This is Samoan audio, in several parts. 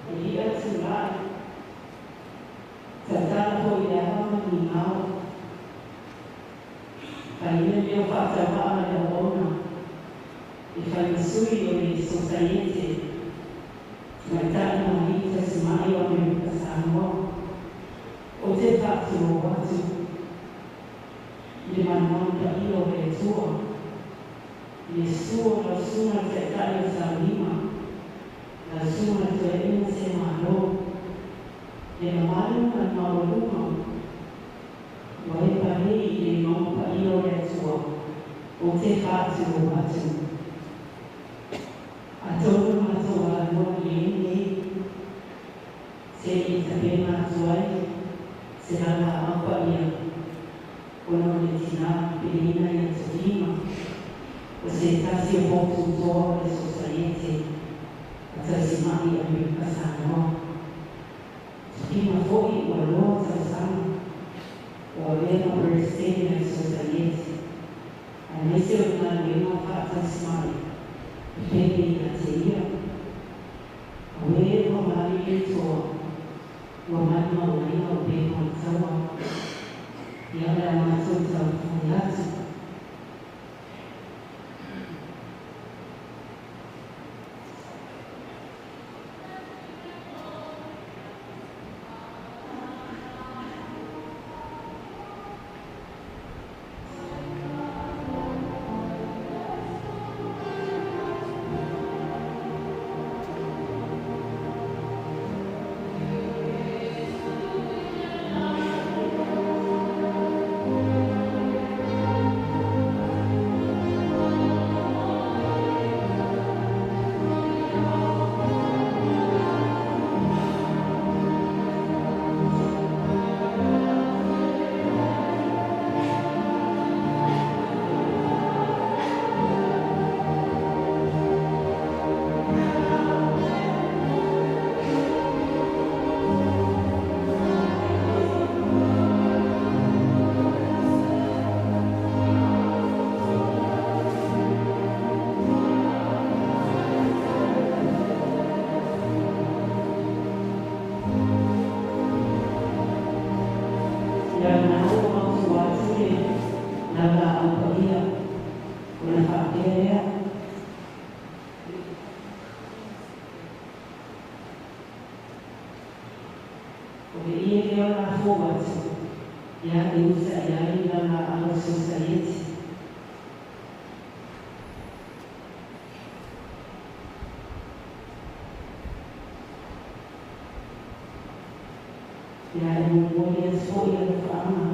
E ia tula'i, tatala foi i le ava ma migao. Faia lea o faatauva'a ma le auauna e fai ma sui o le Sosaiete Tamaitai ma Alii Tausima'i o Amerika Samoa. Ou te faatulou atu i le malumalu paia o le Atua, i le susu o lau Susuga i le Taitai o Taulima, lau Susuga i le Toeaina Semalo, le mamalu ma le maualuga ua e palei i le mauga paia o le Atua, ou te faatulou atu. Atonu matou alua i le nei, se i tapena atu ai se laulaau paia ona o le tinā peleina ia Tofiga, o se tasi o poututoa o le Sosaiete a Tausima'i Amerika Samoa. Tofiga foi ua loa tausaga o avea ma Peresetene a le Sosaiete, aemaise o le galuega faatausima'i e pele ia te ia. Auē ua malilie toa, ua maumauina upega o le taua. Ia o le a matou taumafai atu. Ia na ua matua atu le laulaau paia ona faapea lea. O le ie lea o le a fou atu, ia e usa'i ai le laulaau a le Sosaiete. Ia e molimoli atu foi alofaaga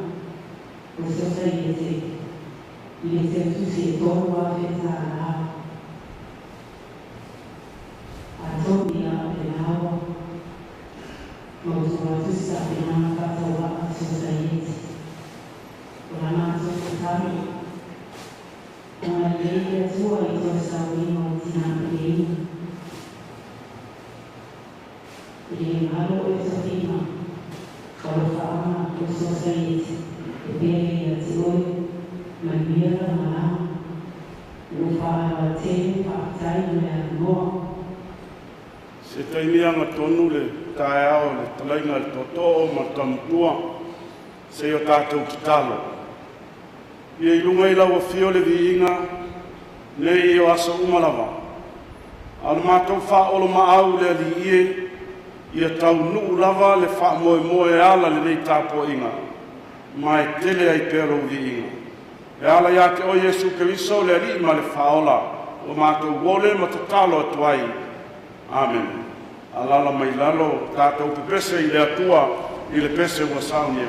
o le Sosaiete i le teutusi e $3,000. Atonu ia o lena ua mautu atu se tapenaga faatauva'a a le Sosaiete. O la matou tatalo, agalelei le Atua i toe sauiga o le tinā peleina. E le galo oe Tofiga, o alofaaga o le Sosaiete e pele ia te oe, manuia lau malaga. Ua faaaloalo faafetai mo le avanoa. Se taimi agatonu le taeao i le fetalaiga i le Tootoo ma le Taumatua se i o tatou tatalo. Ia i luga i lau afio le viiga nei o aso uma lava, a o le matou faaoloolomaau i le Alii e, ia taunuu lava le faamoemoe e ala lenei tapuaiga ma e tele ai pea lou viiga. E ala ia te oe Iesu Keriso o le Alii ma le Faaola, ua matou ole ma tatalo atu ai. Amene. Alaala mai lalo tatou pepese i le Atua i le pese ua saunia.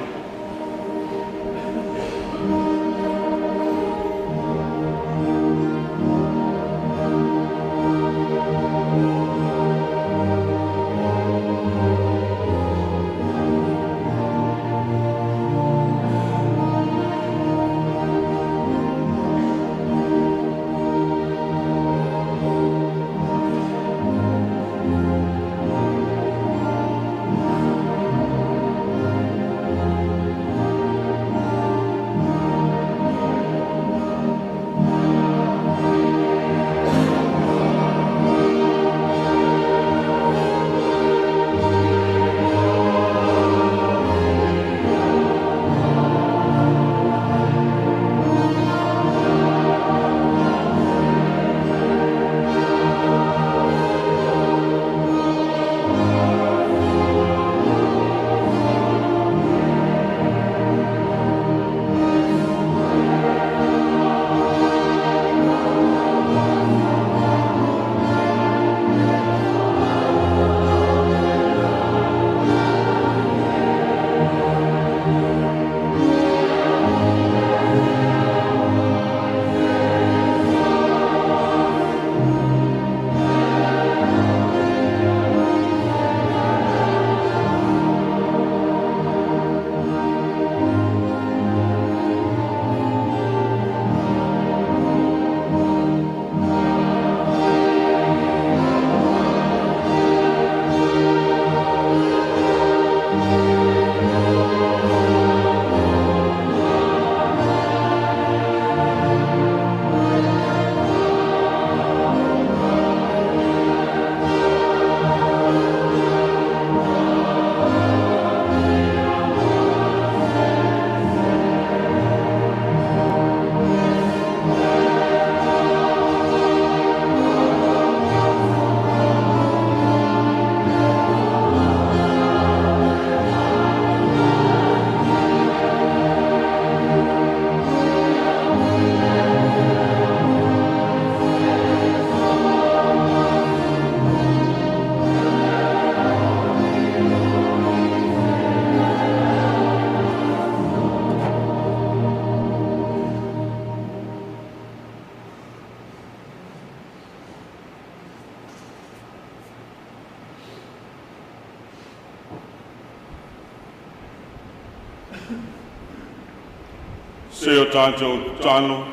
Se o tatou tatalo.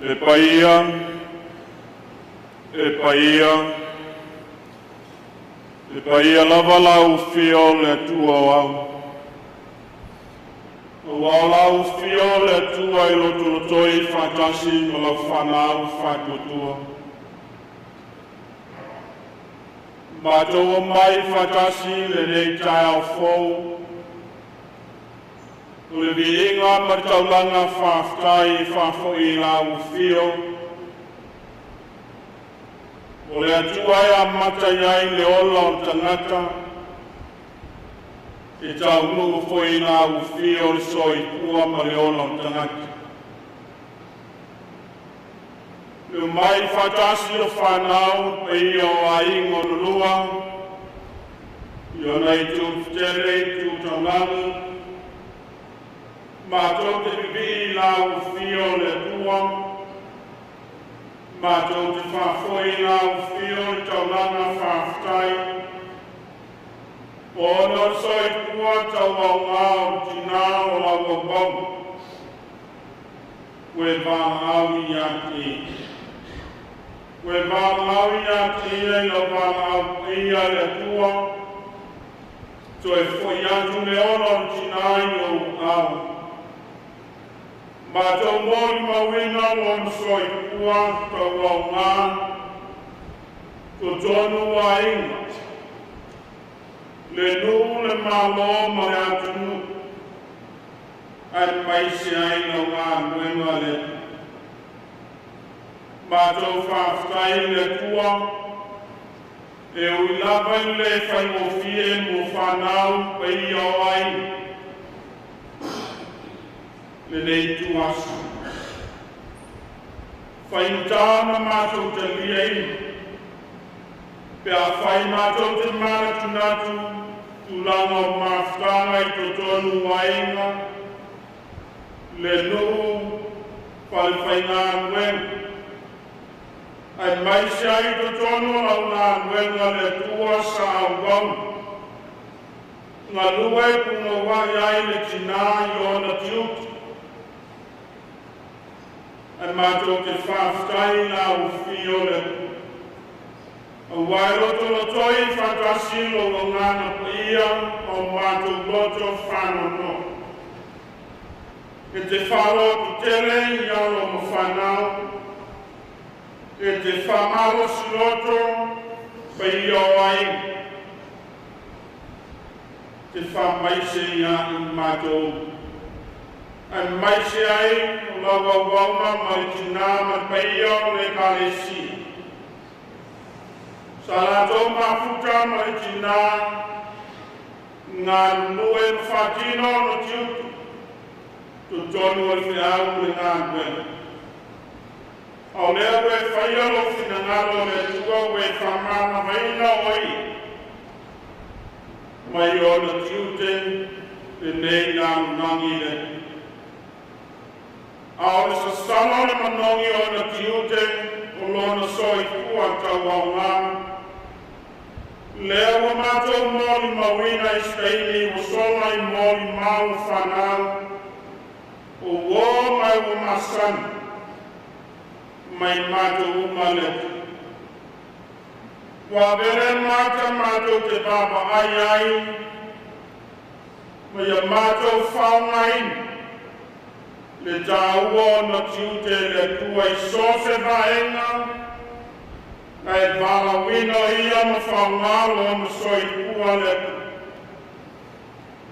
Le paia, e paia, e paia lava lau Afio o le Atua o Ao. Aua o lau Afio o le Atua i lotolotoi faatasi ma lau fanau faatuatua. Matou omai faatasi lenei taeao fou, o le viiga ma le taulaga faafetai e faafoi i lau Afio, o le Atua e amata i ai le ola o le tagata, e taunuu foi i lau Afio le soifua ma le ola o le tagata. Le omai faatasi o fanau paia o aiga o lulua, i ona itu tetele itu taulagi, matou te pipii i lau Afio o le Atua, matou te faafoi i lau Afio i taulaga faafetai, ona o le soifua tauaoga o le tinā o lau auauna, ua e valaau ia te ia. Ua e valaau ia te ia i lau valaau paia le Atua, toe foi atu le ola o le tinā i ou aao. Matou molimauina lona soifua tauaoga, totonu o aiga, le nuu, le malo ma le atunuu, aemaise ai lau galuega le Atua. Matou faafetai i le Atua, e ui lava i le faigofie mo fanau paia o aiga, lenei ituaso. Faigata na matou taliaina, pe afai matou te manatunatu tulaga o mafutaga i totonu o aiga, le nuu, falefaigaluega, aemaise ai totonu o lau galuega le Atua sa auauna, galue punouai ai le tinā i ona tiute. Ae matou te faafetai i lau Afio le Atua, aua e lotolotoi faatasi lou agaga paia ma o matou loto faanoanoa. E te faalototele i alo ma fanau, e te faamalosi loto paia o aiga, te faamaise ia i matou, aemaise ai o lau auauna ma le tinā ma le paia o le Ekalesia. Sa latou mafuta ma le tinā, galulue ma faatino ona tiute, totonu o le feau ma le galuega. A o lea ua e faia lou finagalo le Atua ua e faamagavaina o ia, mai ona tiute lenei lalolagi le Atua. A o le sasala o le manogi o ona tiute o lona soifua tauaoga, lea ua matou molimauina i se taimi ua sola i molimau o fanau, o uō ma e ua masani, mai matou uma le Atua. Ua avea lea mata matou te vaavaai ai, ma ia matou faaaogaina le taua o ona tiute le Atua i so o se vaega, na e valaauina o ia ma faaaoga lona soifua le Atua.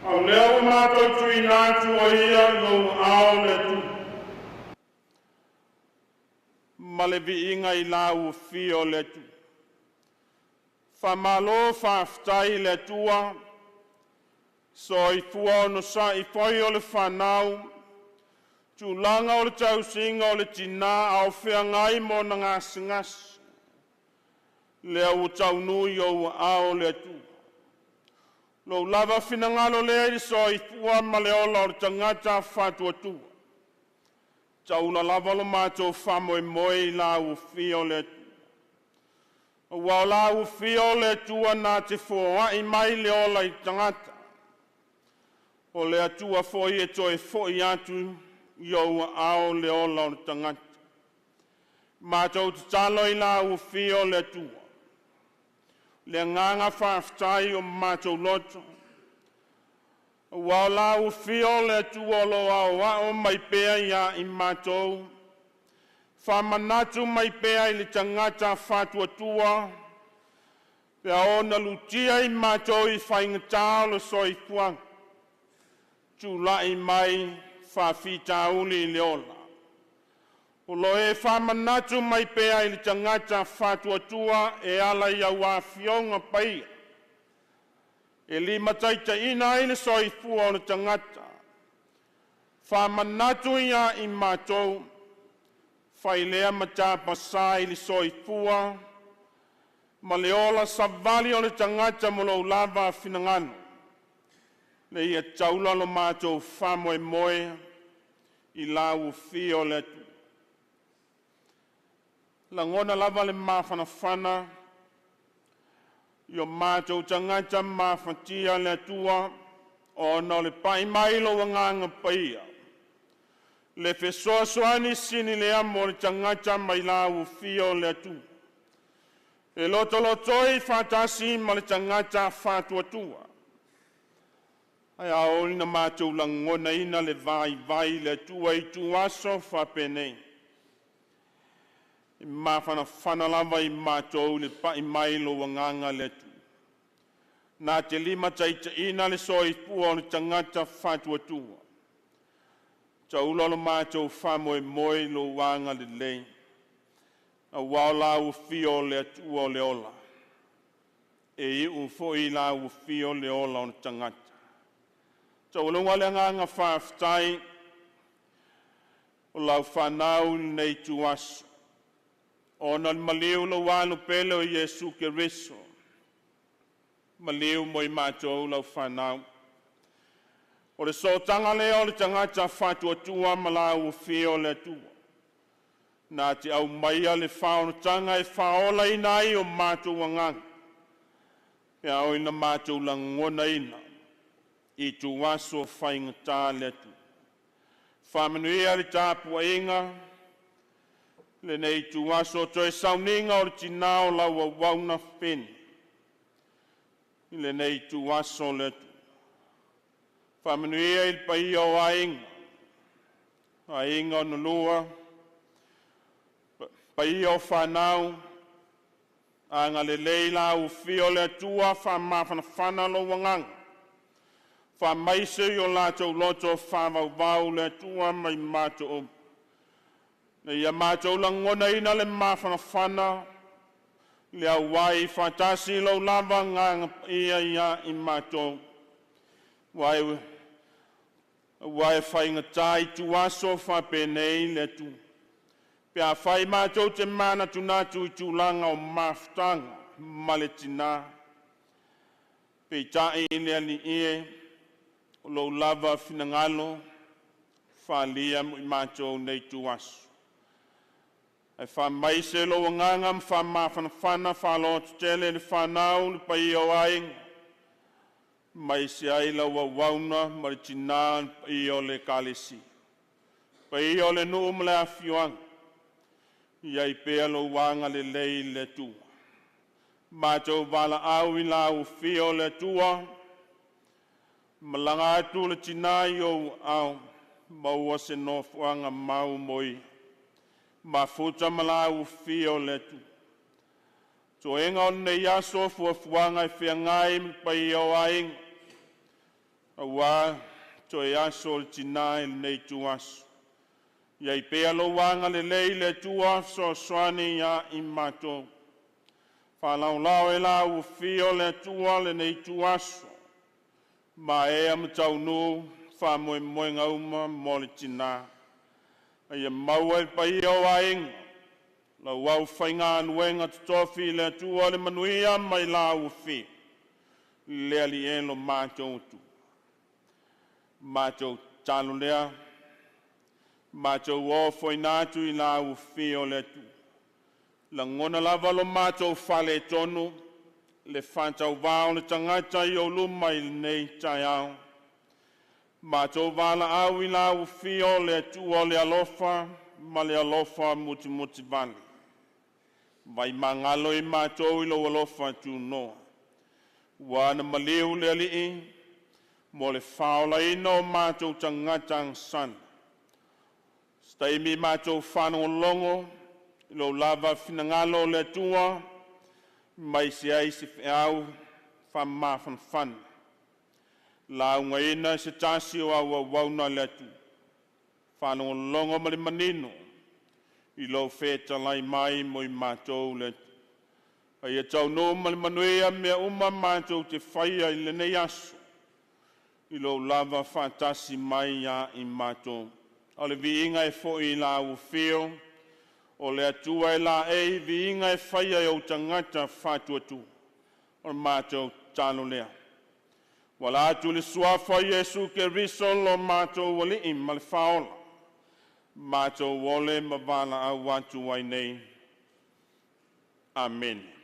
A o lea ua matou tuuina atu o ia i lou aao le Atua. Ma le viiga i lau Afio le Atua. Faamalo faafetai i le Atua, soifua onosai foi o le fanau, tulaga o le tausiga o le tinā a o feagai ma ona gasegase, lea ua taunuu i ou aao le Atua. Lou lava finagalo lea i le soifua ma le ola o le tagata faatuatua. Taula lava lo matou faamoemoe i lau Afio le Atua. Aua o lau Afio le Atua na te foai mai le ola i tagata. O le Atua foi e toe foi atu i ou aao le ola o le tagata. Matou tatalo i lau afio le Atua, le agaga faafetai o matou loto, ua o lau afio le Atua o lo o aoao mai pea ia i matou, faamanatu mai pea i le tagata faatuatua, pe a ona lutia i matou i faigata o le soifuaga, tulai mai faafitauli i le ola. O lo o e faamanatu mai pea i le tagata faatuatua e ala i au afioga paia, e limataitaiina ai le soifua o le tagata. Faamanatu ia i matou, fai lea matapasā i le soifua ma le ola savali o le tagata mo lou lava finagalo, ina ia taula lo matou faamoemoe i lau afio le Atua. Lagona lava le mafanafana i o matou tagata mafatia le Atua, ona o le pai mai lou agaga paia, le fesoasoani sili lea mo le tagata mai lau afio le Atua, e lotolotoi faatasi ma le tagata faatuatua. Ae ao ina matou lagonaina le vaivai le Atua i ituaso faapenei, e mafanafana lava i matou le pai mai lou agaga le Atua, na te limataitaiina le soifua o le tagata faatuatua. Taula lo matou faamoemoe i lou agalelei, aua o lau afio o le Atua o le ola, e iu foi i lau afio le ola o le tagata. Taualuga le agaga faafetai o lau fanau i lenei ituaso, ona o le maliu o lou alo pele o Iesu Keriso, maliu mo i matou lau fanau. O le sootaga lea o le tagata faatuatua ma lau afio o le Atua, na te aumaia le faaolataga e faaolaina ai o matou agaga, pe a oo ina matou lagonaina ituaso faigata le Atua. Faamanuia le tapuaiga lenei ituaso, toe sauniga o le tina o lau auauna Feni i lenei ituaso o le Atua. Faamanuia i le paia o aiga, aiga ona lua, paia o fanau, agalelei lau afio o le Atua, faamafanafana lou agaga, faamaise i o latou loto faavauvau le Atua mai matou uma, ina ia matou lagonaina le mafanafana le auai faatasi i lou lava Agaga Paia ia i matou, aua e faigata ituaso faapenei le Atua, pe afai matou te manatunatu i tulaga o mafutaga ma le tina. Peitai le Alii e, o lou lava finagalo faaalia mo i matou nei ituaso, ae faamaise lou agaga ma faamafanafana faalototele le fanau, le paia o aiga, maise ai lau auauna ma le tina, le paia o le Ekalesia, paia o le nuu ma le afioaga. Ia i ai pea lou agalelei le Atua. Matou valaau i lau afio le Atua, malaga atu le tina i ou aao, maua se nofoaga mau mo ia, mafuta ma lau afio le Atua. Toega o lenei aso, fuafuaga e feagai ma le paia o aiga, aua toe aso o le tina i lenei ituaso. Ia i ai pea lou agalelei le Atua, fesoasoani ia i matou. Faalaolao e lau afio le Atua lenei ituaso, maea ma taunuu faamoemoega uma mo le tina. A ia maua e le paia o aiga, lau aufaigaluega totofi i le Atua le manuia mai lau afio, le Alii e lo matou Atua. Matou tatalo lea, matou ofoina atu i lau afio le Atua. Lagona lava lo matou faaletonu, le faatauvā o le tagata i ou luma i lenei taeao. Matou valaau i lau afio o le Atua o le alofa ma le alofa mutimutivale, vaimagalo i matou i lou alofa tunoa, ua na maliu le Alii mo le faolaina o matou tagata agasala. Se taimi matou faalogologo i lou lava finagalo o le Atua mai se ai se feau faamafanafana. Laugaina e se tasi o au auauna a le Atua, faalogologo ma le manino i lou fetalai mai mo i matou le Atua. A ia taunuu ma le manuia mea uma matou te faia i lenei aso, i lou lava faatasi mai ia i matou. A o le viiga e foi i lau afio o le Atua e laei, viiga e faia e ou tagata faatuatua. O le matou tatalo lea. Ua ala atu i le suafa o Iesu Keriso lo matou Alii ma le Faaola, matou ole ma valaau atu ai nei. Amene.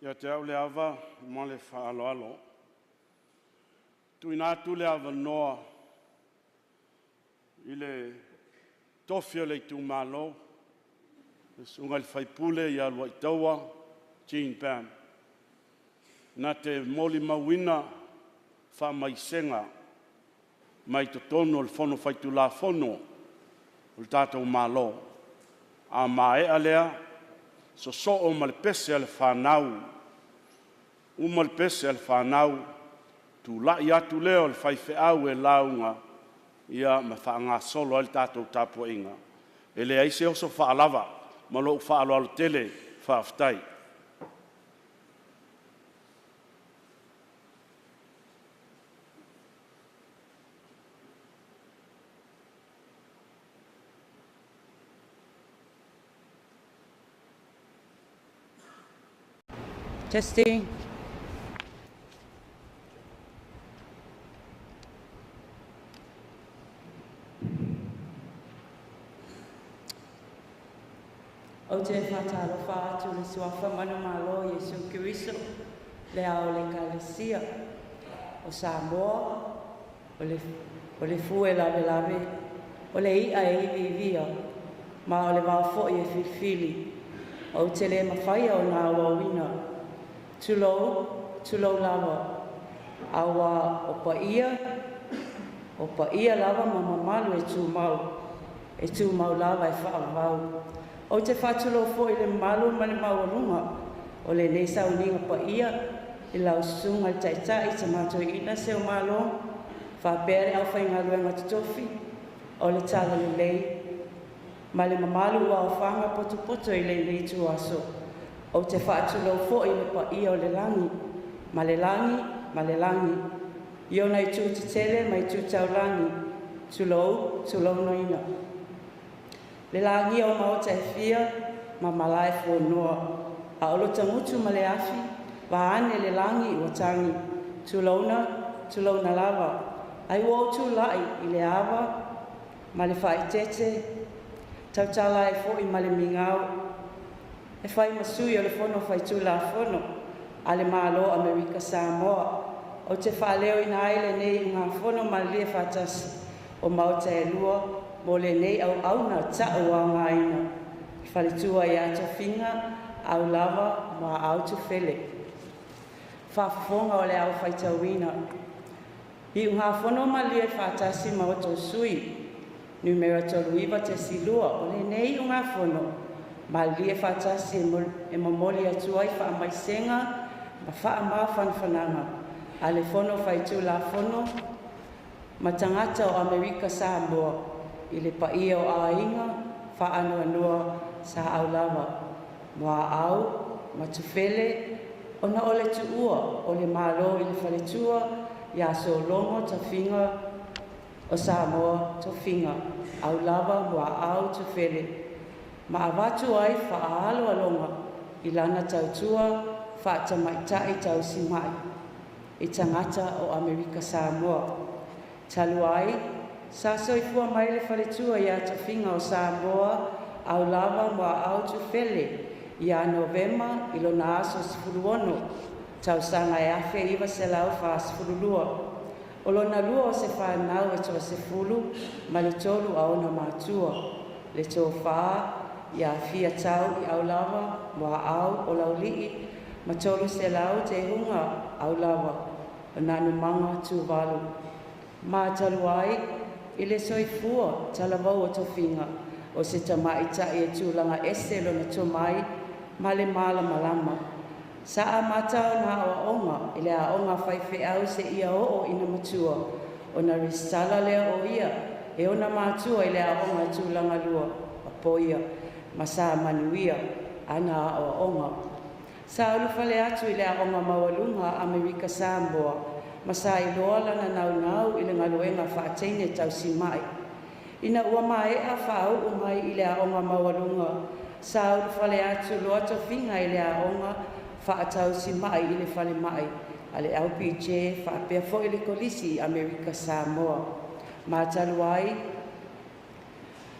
Ia te au le ava ma le faaaloalo, tuuina atu le avanoa i le tofi o le itumalo, le susuga i le faipule ia Luaitaua Gene Bam na te molimauina faamaisega mai totonu o le Fono Faitulafono o le tatou Malo. A maea lea, sosoo ma le pese a le fanau, uma le pese a le fanau, tulai atu lea o le faifeau e lauga ia ma faagasolo ai le tatou tapuaiga. E leai se oso faalava. Ma lou faaaloalo tele, faafetai. Testing. Ou te faatalofa atu i le suafa manumalo o Iesu Keriso, le ao o le Ekalesia o Samoa, o le fue lavelave, o le i'a e iviivia, ma o le vao foi e filifili. Ou te le mafaia ona auauina. Tulou, tulou lava, auā o paia lava ma mamalu e tumau, e tumau lava e faavavau. Ou te faatulou foi i le mamalu ma le maualuga o lenei sauniga paia i lau Susuga i le Taitai Tama Toeaina Seumalo faapea le aufaigaluega totofi o le Talalelei ma le mamalu ua aofaga potopoto i lenei ituaso. Ou te faatulou foi i le paia o le lagi ma le lagi ma le lagi i ona itu tetele ma itu taulagi, tulou, tulounaina. Le lagia o maota e fia ma malaefonoa, a o lo tagutu ma le afi, vaeane le lagi ua tagi, tulouna, tulouna lava. Ai ua ou tulai i le ava ma le faaeteete, tautala ai foi ma le migao, e fai ma sui o le Fono Faitulafono a le Malo o Amerika Samoa. Ou te faaleoina ai lenei usugafono malilie faatasi o Maota e Lua mo lenei auauna ta'uaogaina, le faletua ia Tofiga Aulava Muaau Tufele. Faafofoga o le au faitauina, iugafono malilie faatasi ma outou sui numera 39.2. O lenei usugafono malilie faatasi e momoli atu ai faamaisega ma faamafanafanaga a le Fono Faitulafono ma tagata o Amerika Samoa i le paia o aiga faanoanoa sa Aulava, Muaau ma Tufele ona o le tuua o le Malo i le faletua ia Sologo Tofiga o Samoa Tofiga Aulava Muaau Tufele, ma avatu ai faaaloaloga i lana tautua faatamaitai tausimai i tagata o Amerika Samoa. Talu ai, sa soifua mai le faletua ia Tofiga o Samoa Aulava Muaau Tufele ia Novema i lona aso 16 tausaga e 1942. O lona lua o se fanau e 13 a ona matua, le Tofa ia Fiatau i Aulava Muaau Olaulii ma Toluselau Tehuga Aulava o Nanumaga Tuvalu. Ma talu ai i le soifua talavou o tofiga o se tamaʻitai e tulaga ese lona tomai ma le malamalama, sa amata ona aoaoga i le aoga a faifeau seia oo ina matua ona resitala lea o ia e ona matua i le aoga tulagalua Poia, ma sa manuia ana aoaoga. Sa ulufale atu i le Aoga Maualuga a Amerika Samoa ma sa iloa lana naunau i le galuega faa-teine tausimai. Ina ua maea faauu mai i le Aoga Maualuga, sa ulufale atu loa tofiga i le aoga faatausimai i le falemai a le LPJ faapea foi le Kolisi Amerika Samoa. Ma talu ai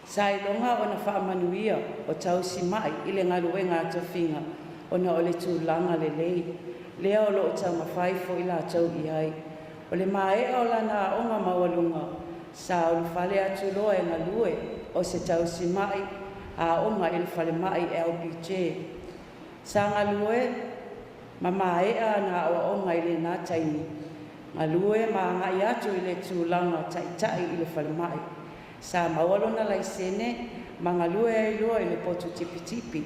sa iloga ona faamanuia o tausimai i le galuega a tofiga ona o le tulaga lelei lea o loo taumafai foi latou i ai. O le maea o lana aoga maualuga, sa ulufale atu loa e galue o se tausimai aoga i le falemai LPJ. Sa galue ma maea ana aoaoga i lena taimi, galue ma agai atu i le tulaga taitai i le falemai. Sa maua lona laisene ma galue ai loa i le potu tipitipi.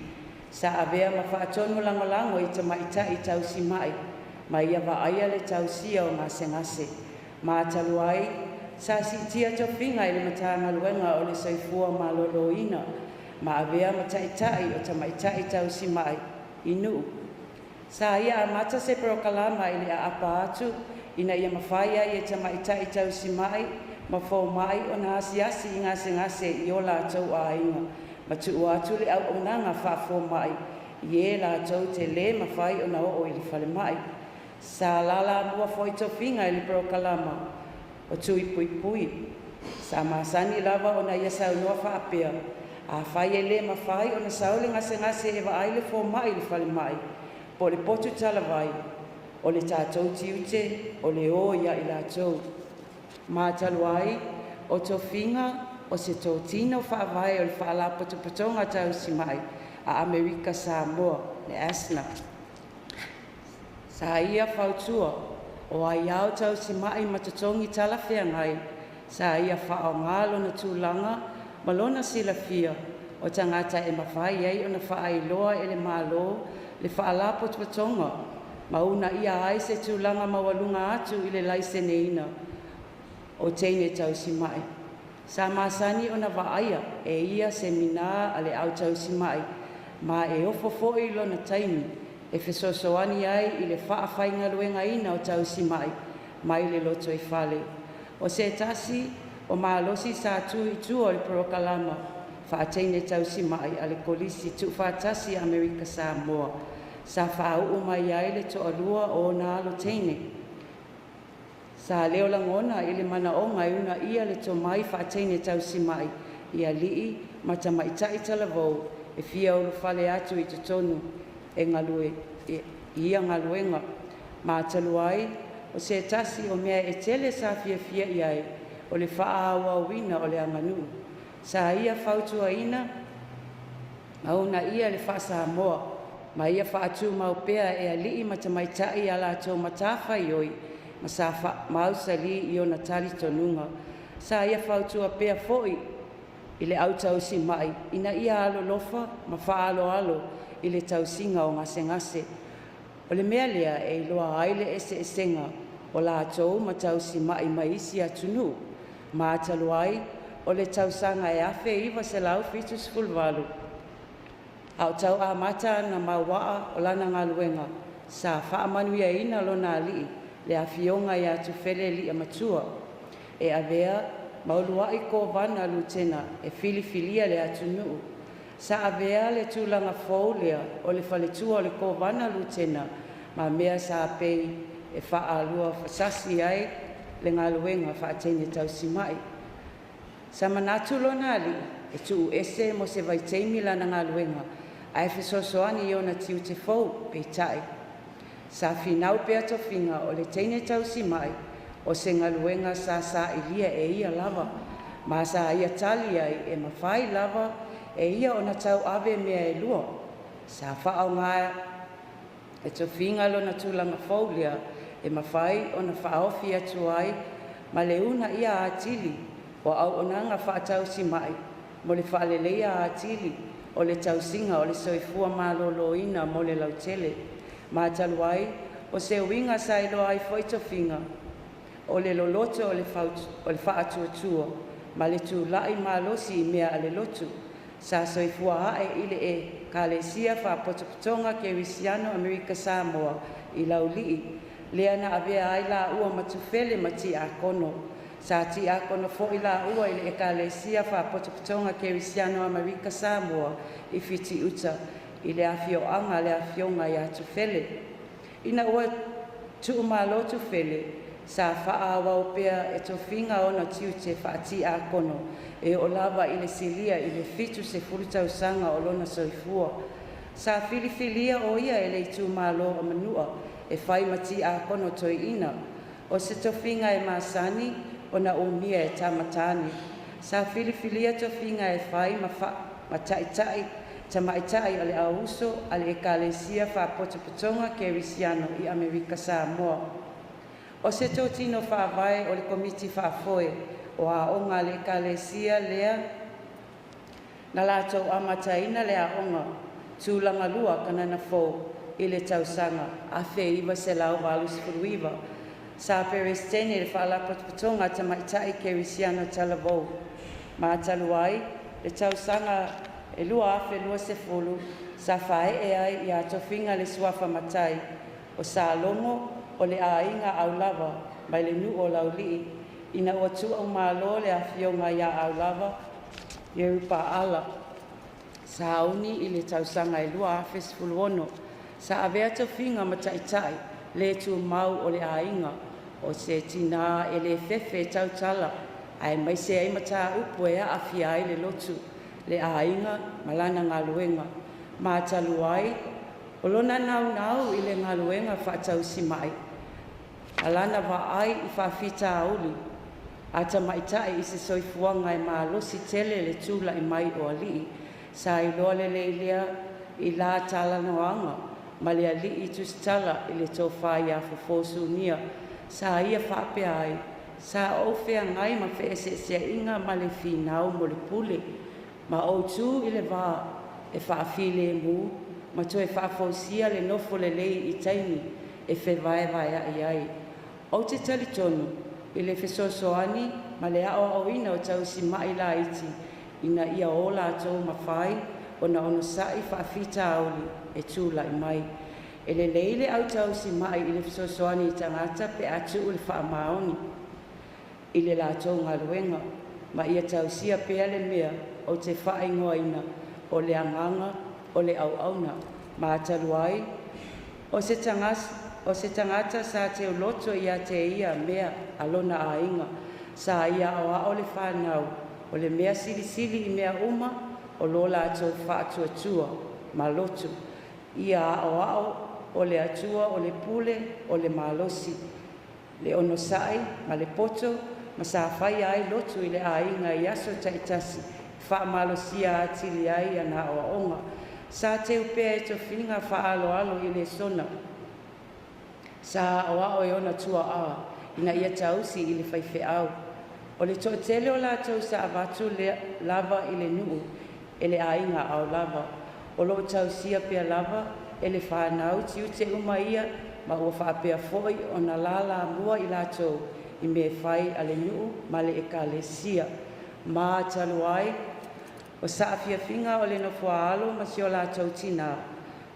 Sa avea ma faatonu lagolago i tamaitai tausimai ma ia vaaia le tausia o gasegase. Ma talu ai sa siitia tofiga i le Matagaluega o le Soifua Maloloina ma avea ma taitai o tamaitai tausimai i Nuu. Sa ia amata se polokalama i le aapa atu ina ia mafai ai e tamaitai tausimai ma fomai ona asiasi i gasegase i o latou aiga ma tuu atu le auaunaga faafomai i e latou te lē mafai ona oo i le falemai. Sa lalamua foi tofiga i le polokalama o Tui Puipui. Sa masani lava ona ia saunoa faapea, afai e le mafai ona sau le gasegase e vaai le fomai i le falemai po o le potu talavai, o le tatou tiute o le o ia i latou. Ma talu ai o tofiga o se totino faavae o le Faalapotopotoga Tausimai a Amerika Samoa, le ASNA. Sa ia fautua o aiao tausimai ma totogi talafeagai. Sa ia faaaoga lona tulaga ma lona silafia o tagata e mafai ai ona faailoa e le Malo le Faalapotopotoga ma uunaia ai se tulaga maualuga atu i le laiseneina o teine tausimai. Sa masani ona vaaia e ia semina a le au tausimai ma e ofo foi lona taimi e fesoasoani ai i le faafaigaluegaina o tausimai mai le lotoifale. O se tasi o malosi sa tu i tua o le polokalama faa-teine tausimai a le Kolisi Tuufaatasi a Amerika Samoa, sa faauu mai ai le toalua o ona alo teine. Sa leo lagona i le manaoga e uunaia le tomai faa-teine tausimai i alii ma tamaitai talavou e fia ulufale atu i totonu e galue i ia galuega. Ma talu ai o se tasi o mea e tele sa fiafia i ai o le faaauauina o le aganuu. Sa ia fautuaina ma uunaia le faa-Samoa ma ia faatumau pea e alii ma tamaitai a latou matafaioi ma sa mausali i ona talitonuga. Sa ia fautua pea foi i le au tausimai ina ia alolofa ma faaaloalo i le tausiga o gasegase. O le mea lea e iloa ai le eseesega o latou ma tausimai mai isi atunuu. Ma talu ai o le tausaga e 1978 a o tau amata ana mauaa o lana galuega, sa faamanuiaina lona alii le afioga ia Tufele Liimatua e avea ma uluai Kovana Lutena e filifilia e le atunuu. Sa avea le tulaga fou lea o le faletua o le Kovana Lutena ma mea sa pei e faaluafesasi ai le galuega faa-teine tausimai. Sa manatu lona alii e tuuese mo se vaitaimi lana galuega ae fesoasoani i ona tiute fou. Peitai, sa finau pea tofiga o le teine tausimai o se galuega sa sailia e ia lava, ma sa ia tali ai e mafai lava e ia ona tauave mea e lua. Sa faaaoga e tofiga lona tulaga fou lea e mafai ona faaofi atu ai ma le uunaia atili o auaunaga faatausimai mo le faaleleia atili o le tausiga o le soifua maloloina mo le lautele. Ma talu ai o se uiga sa iloa ai foi tofiga o le loloto o le faatuatua ma le tulai malosi i mea a le lotu. Sa soifua ae i le Ekalesia Faapotopotoga Kerisiano Amerika Samoa i Laulii lea na avea ai laua ma Tufele ma Tiakono. Sa tiakono foi laua i le Ekalesia Faapotopotoga Kerisiano Amerika Samoa i Fitiuta i le afioaga a le Afioga ia Tufele. Ina ua tuumalo Tufele, sa faaauau pea e tofiga ona tiute faatiakono e oo lava i le silia i le 70 tausaga o lona soifua. Sa filifilia o ia e le itumalo o Manua e fai ma tiakono toeaina, o se tofiga e masani ona umia e tama tane. Sa filifilia tofiga e fai ma taitai tamaitai o le au uso a le Ekalesia Faapotopotoga Kerisiano i Amerika Samoa. O se totino faavae o le Komiti Faafoe o Aoga a le Ekalesia lea na latou amataina le aoga Tulagalua Kanana Fou i le tausaga 1989. Sa Peresetene i le Faalapotopotoga a Tamaitai Kerisiano Talavou, ma talu ai le tausaga e 2020 sa faaee ai ia tofiga le suafa matai o Salogo, o le aiga Aulava mai le nuu o Laulii, ina ua tuumalo le afioga ia Aulava Ierupaala Sauni i le tausaga e 2016. Sa avea tofiga ma taitai le tumau o le aiga. O se tinā e le fefe e tautala aemaise ai mataupu e aafia ai le lotu, le aiga ma lana galuega. Ma talu ai o lona naunau i le galuega faatausimai ma lana vaai i faafitauli a tamaitai i se soifuaga e malosi tele le tulai mai o alii, sa iloa lelei lea i la talanoaga ma le alii tusitala i le tofa ia Fofo Sunia. Sa ia faapea ai, “Sa ou feagai ma feeseeseaiga ma le finau mo le pule, ma ou tu i le va e faafilemu ma toe faafoisia le nofo lelei i taimi e fevaevaea'i ai. Ou te talitonu i le fesoasoani ma le aoaoina o tausimai laiti ina ia o latou mafai ona onosa'i faafitauli e tula'i mai. E lelei le au tausimai i le fesoasoani i tagata pe a tuu le faamaoni i le latou galuega, ma ia tausia pea le mea ou te faaigoaina o le agaga o le auauna.” Ma talu ai o se tagata sa teuloto ia te ia mea a lona aiga, sa ia aoao le fanau o le mea silisili i mea uma o lo latou faatuatua ma lotu ia aoao o le Atua, o le pule, o le malosi, le onosai ma le poto, ma sa faia ai lotu i le aiga i aso taitasi e faamalosia atili ai ana aoaoga. Sa teu pea e tofiga faaaloalo i lesona sa aoao e ona tuaa ina ia tausi i le faifeau. O le toatele o latou sa avatu lava i le nuu e le aiga Aolava. O loo tausia pea lava e le fanau tiute uma ia, ma ua faapea foi ona lalamua i latou i mea fai a le nuu ma le ekalesia. Ma talu ai o saafiafiga o le nofoaalo ma si o latou tinā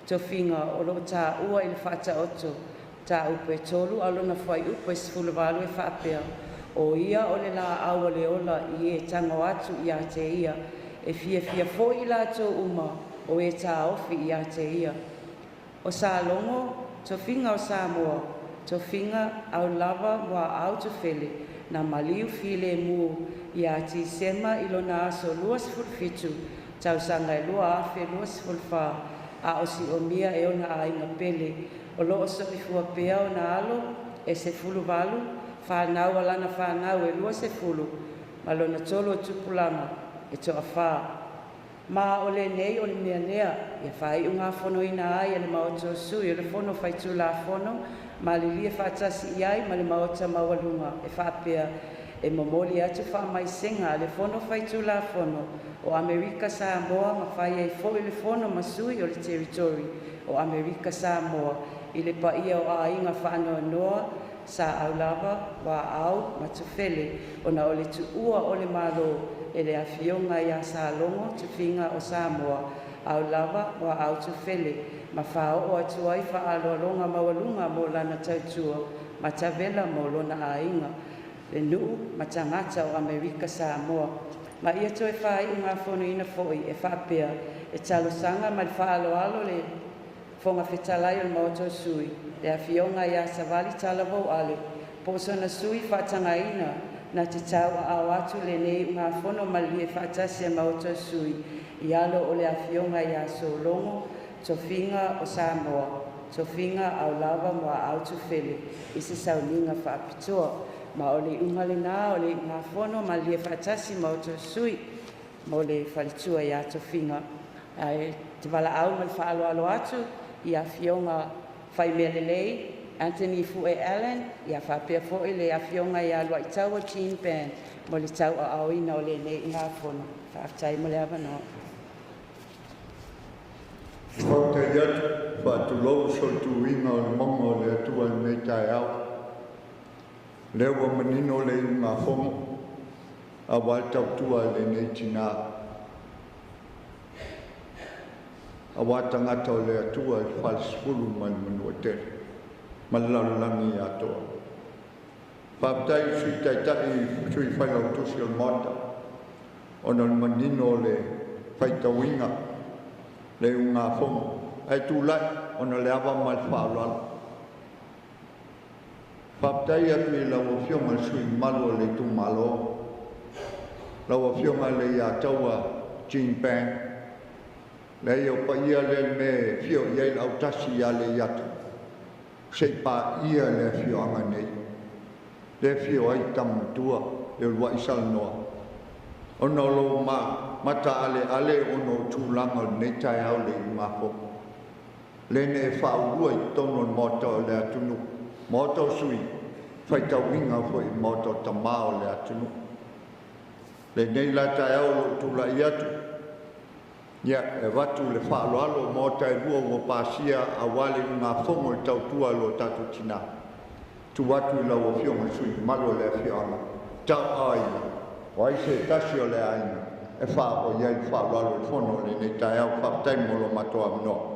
tofiga o loo taua i le Faataoto mataupu e 3 aulona fuaiupu e 18 e faapea: “O ia o le laau o le ola i e tago atu ia te ia, e fiafia foi i latou uma o e taofi ia te ia.” O Salogo, tofiga o Samoa. Tofiga Aulava Muaau Tufele, na maliu filemu ia Tesema i lona aso 27 tausaga e 2024, a o siomia e ona aiga pele. O loo soifua pea ona alo e 18, fanau a lana fanau e 20, ma lona tolu o tupulaga e toafā. Ma o lenei o le mea lea ia faaiugafonoina ai e le Maota o Sui o le Fono Faitulafono malilie faatasi i ai ma le Maota maualuga e faapea: E momoli atu faamaisega a le Fono Faitulafono o Amerika Samoa ma fai ai foi le fono ma sui o le Territory o Amerika Samoa i le paia o aiga faanoanoa Sa Aulava, Muaau ma Tufele ona o le tuua o le Malo e le Afioga ia Salogo Tufiga o Samoa Aulava Muaau Tufele, ma faaoo atu ai faaaloaloga maualuga mo lana tautua matavela mo lona aiga, le nuu ma tagata o Amerika Samoa. Ma ia toe faaiugafonoina foi e faapea: E talosaga ma le faaaloalo le Fofoga Fetalai o le Maota o Sui, le Afioga ia Savali Talavou Ale, po o sona sui faatagaina na te tauaao atu lenei usugafono malilie faatasi a Maota o Sui i alo o le Afioga ia Sologo Tofiga o Samoa Tofiga Aulava Muaau Tufele i se sauniga faapitoa. Ma o le iuga lena o le iugafono malilie faatasi Maota o Sui mo le faletua ia Tofiga. Ae te valaau ma le faaaloalo atu i Afioga Faimea lelei Anthony Fue Allen ia faapea foi le afioga ia Luaitaua Jean Band mo le tauaaoina o lenei usugafono. Faafetai mo le avanoa. Faafetai atu, faatulou solituina o le mauga o le Atua i lenei taeao. Lea ua manino le iugafono aua le tautua a lenei tina, aua tagata o le Atua i le falesefulu ma le Manuatele ma le lalolagi atoa. Faafetai i le Sui Taitai, Sui Failautusi o le Maota, ona o le manino o le faitauina le iugafono. Ae tulai ona o le ava ma le faaaloalo. Faafetai atu i lau Afioga i le sui usufono mamalu o le itumalo, lau Afioga Leiataua Jean Bang. Leai, o paia lea le mea e fio i ai le autasi ia Leiata, se i paia le afioaga nei, le afio ai tama matua le uluai salanoa, ona o lou mataaleale ona o tulaga o lenei taeao le iugafono. Le ne e faaulua i totonu o le Maota o le atunuu, Maota o sui, faitauina foi i Maota o tama o le atunuu. Lenei la taeao o lou tulai atu, ia, e avatu le faaaloalo o maota e lua ua pasia aua le iugafono i le tautua a lo tatou tina. Tu atu i lau Afioga i le sui usufono mamalu o le afioaga, tauaaoina, o ai se tasi o le aiga e faaoo i ai le faaaloalo i le fono o lenei taeao. Faafetai mo lo matou avanoa.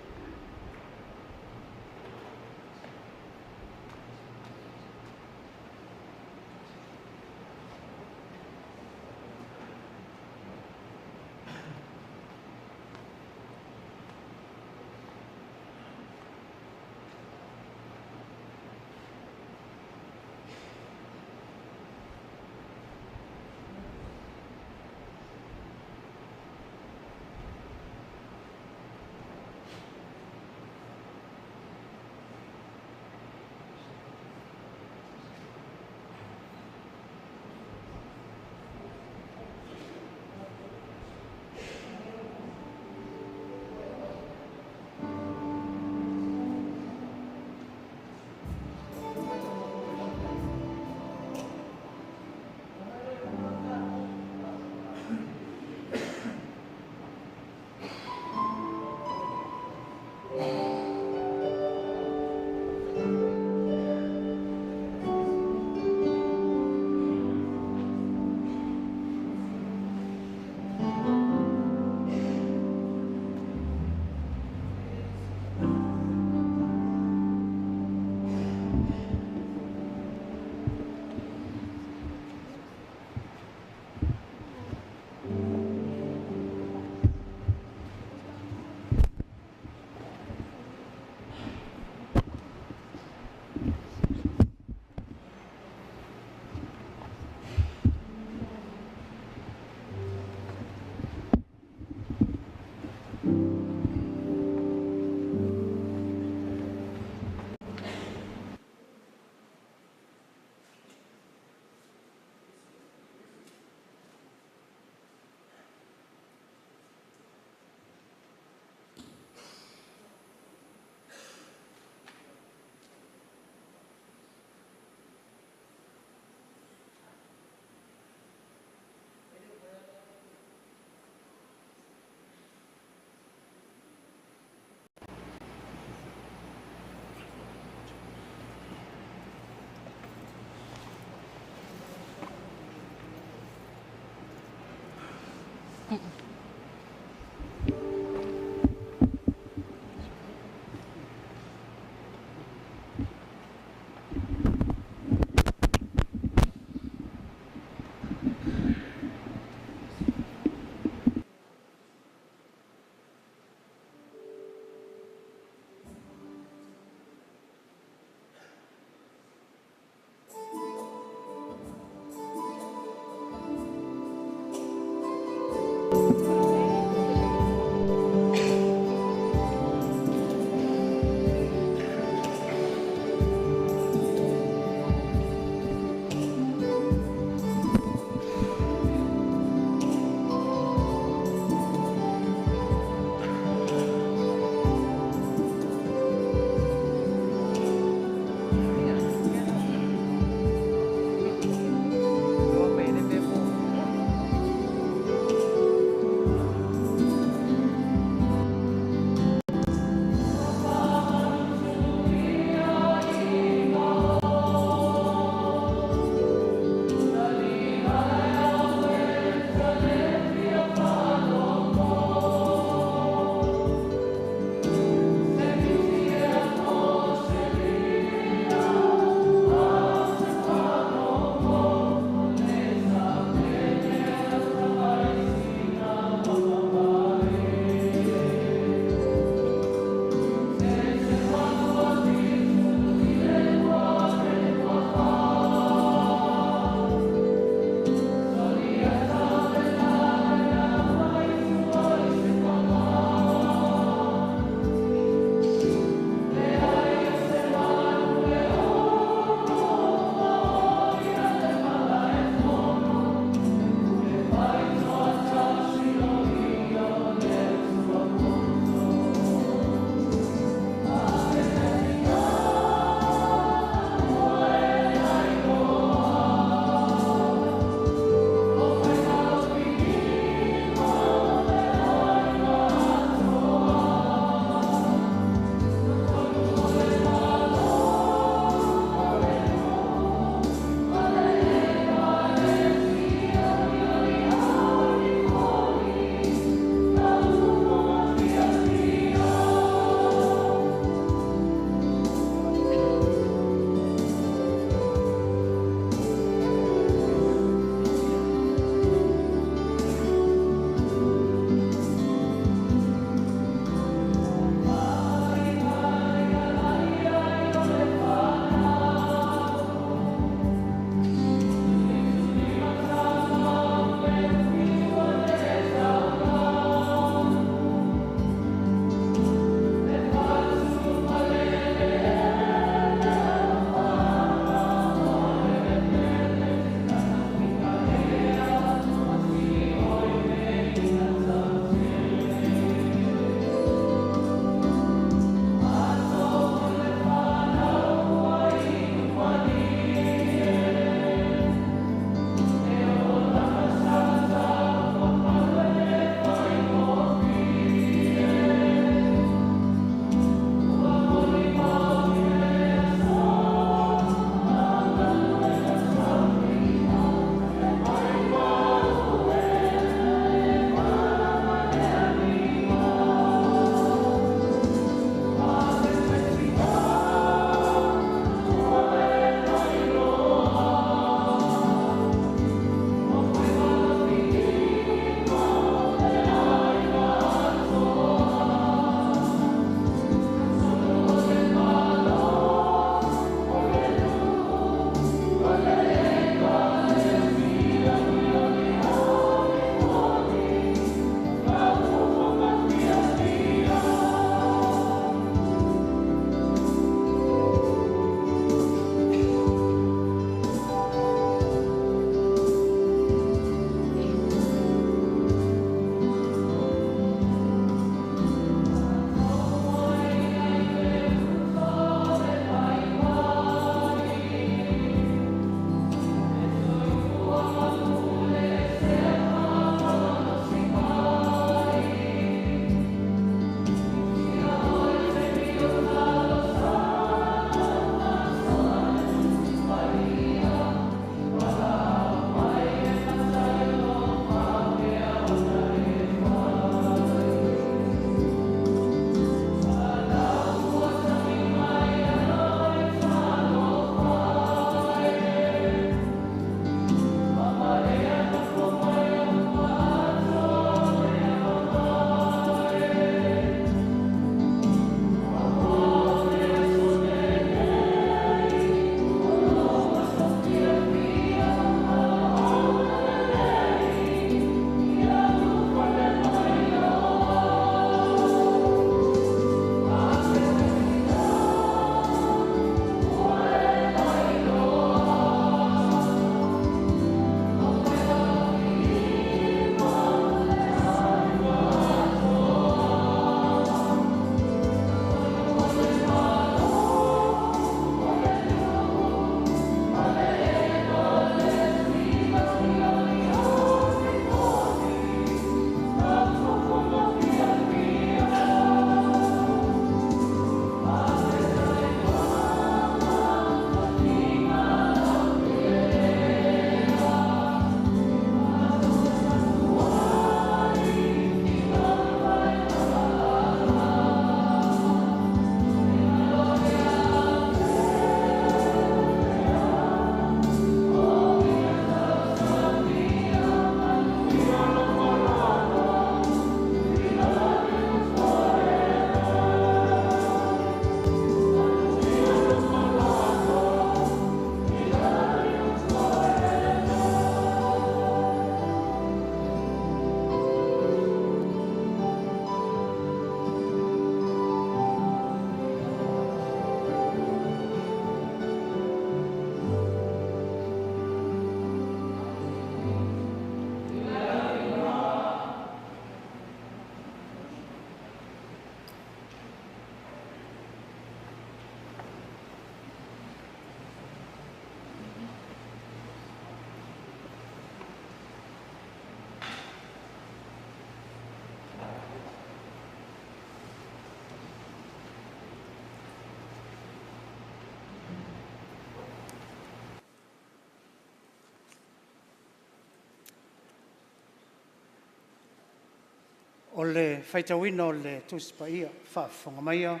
O le faitauina o le Tusi Paia, faafofoga maia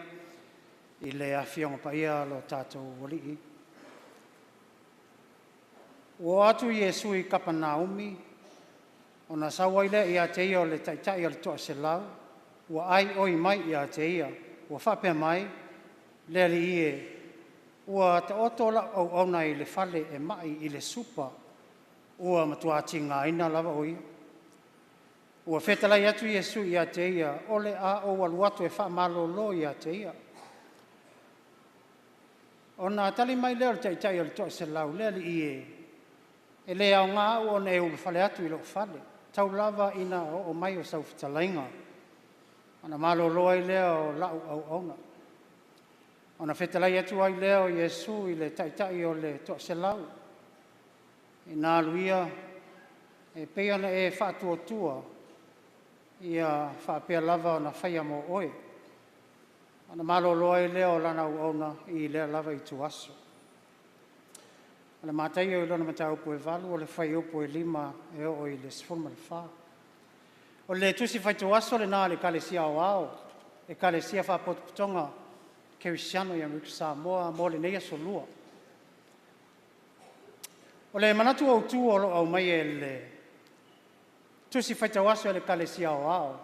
i le Afioga Paia a lo tatou Alii. Ua oo atu Iesu i Kapunaumi, ona sau ai lea ia te ia o le taitai o le toaselau, ua aioi mai ia te ia, ua faapea mai, “Le Alii e, ua taoto lau auauna i le fale e mai i le supa, ua matua tigaina lava o ia.” Ua fetalai atu Iesu ia te ia, “O le a ou alu atu e faamalolo ia te ia.” Ona tali mai lea o le taitai o le toaselau, “Le Alii e, e le aoga au ona e ulufale atu i lou fale, tau lava ina oo mai o sau fetalaiga, ona malolo ai lea o lau auauna. Ona fetalai atu ai lea o Iesu i le taitai o le toaselau, “Ina alu ia, e pei ona e faatuatua, ia faapea lava ona faia mo oe.” Ona malolo ai lea o lana auauna i lea lava ituaso. O le Mataio i lona mataupu e 8, o le fuaiupu e 5 e oo i le 14. O le Tusi Faitau Aso lena a le Ekalesia Aoao, Ekalesia Faapotopotoga Kerisiano i Amerika Samoa mo lenei asolua. O le manatu autu o lo o aumaia e le Tusi Faitau Aso a le Ekalesia Aoao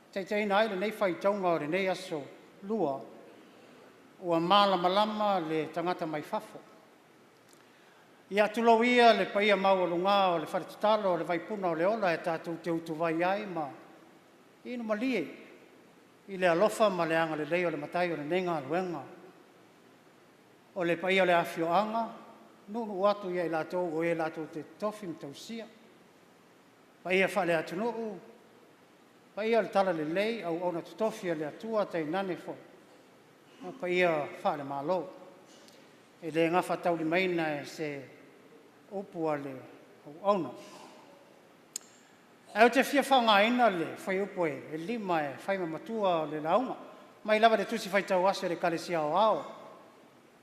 e taitaiina ai lenei faitauga o lenei asolua, ua malamalama le tagata mai fafo. Ia tulou ia le paia maualuga o le fale tatalo o le Vaipuna o le Ola e tatou te utuvai ai ma inu malie i le alofa ma le agalelei o le Matai o lenei galuega. O le paia o le afioaga, nuunuu atu ia i latou o e latou te totofi ma tausia, paia faale-atunuu, paia o le Talalelei, auauna totofi a le Atua tainane foi paia faale-Malo. E le gafataulimaina e se upu a le auauna. Ae ou te fia faaaogaina le fuaiupu e 5 e fai ma matua o le lauga, mai lava i le Tusi Faitau Aso a le Ekalesia Aoao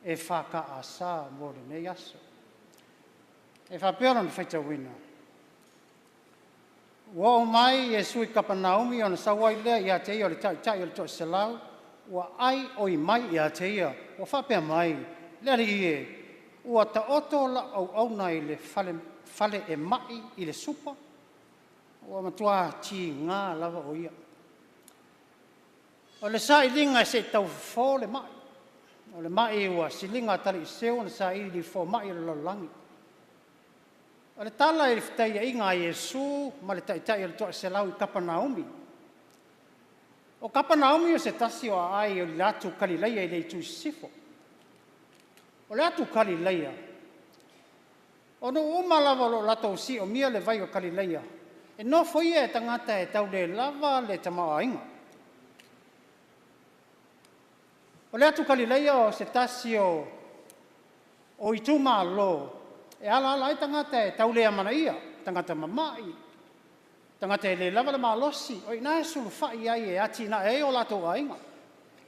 EFKS mo lenei aso. E faapea lona faitauina; Ua oo mai Iesu i Kapunaumi ona sau ai lea ia te ia o le taitai o le toaselau, ua aioi mai ia te ia, ua faapea mai, “Le Alii e, ua taoto lau auauna i le fale e mai i le supa, ua matua tiga lava o ia.” O le sailiga se i tau fofo le mai, o le mai ua siliga talaiiseu ona saili i fomai o le lalolagi. O le tala i le fetaiaiga a Iesu ma le taitai o le toaselau i Kapunaumi. O Kapunaumi o se tasi o aai o le atu Kalilaia i le itu i sisifo. O le atu Kalilaia, o nuu uma lava o lo o latou siomia le vai o Kalilaia, e nofoia e tagata e tau le lava le tamaoaiga. O le atu Kalilaia o se tasi o itumalo e alaala ai tagata e tau le amanaia, tagata mamai, tagata e le lava le malosi, o i ina e sulufai i ai e atinae ai o latou aiga.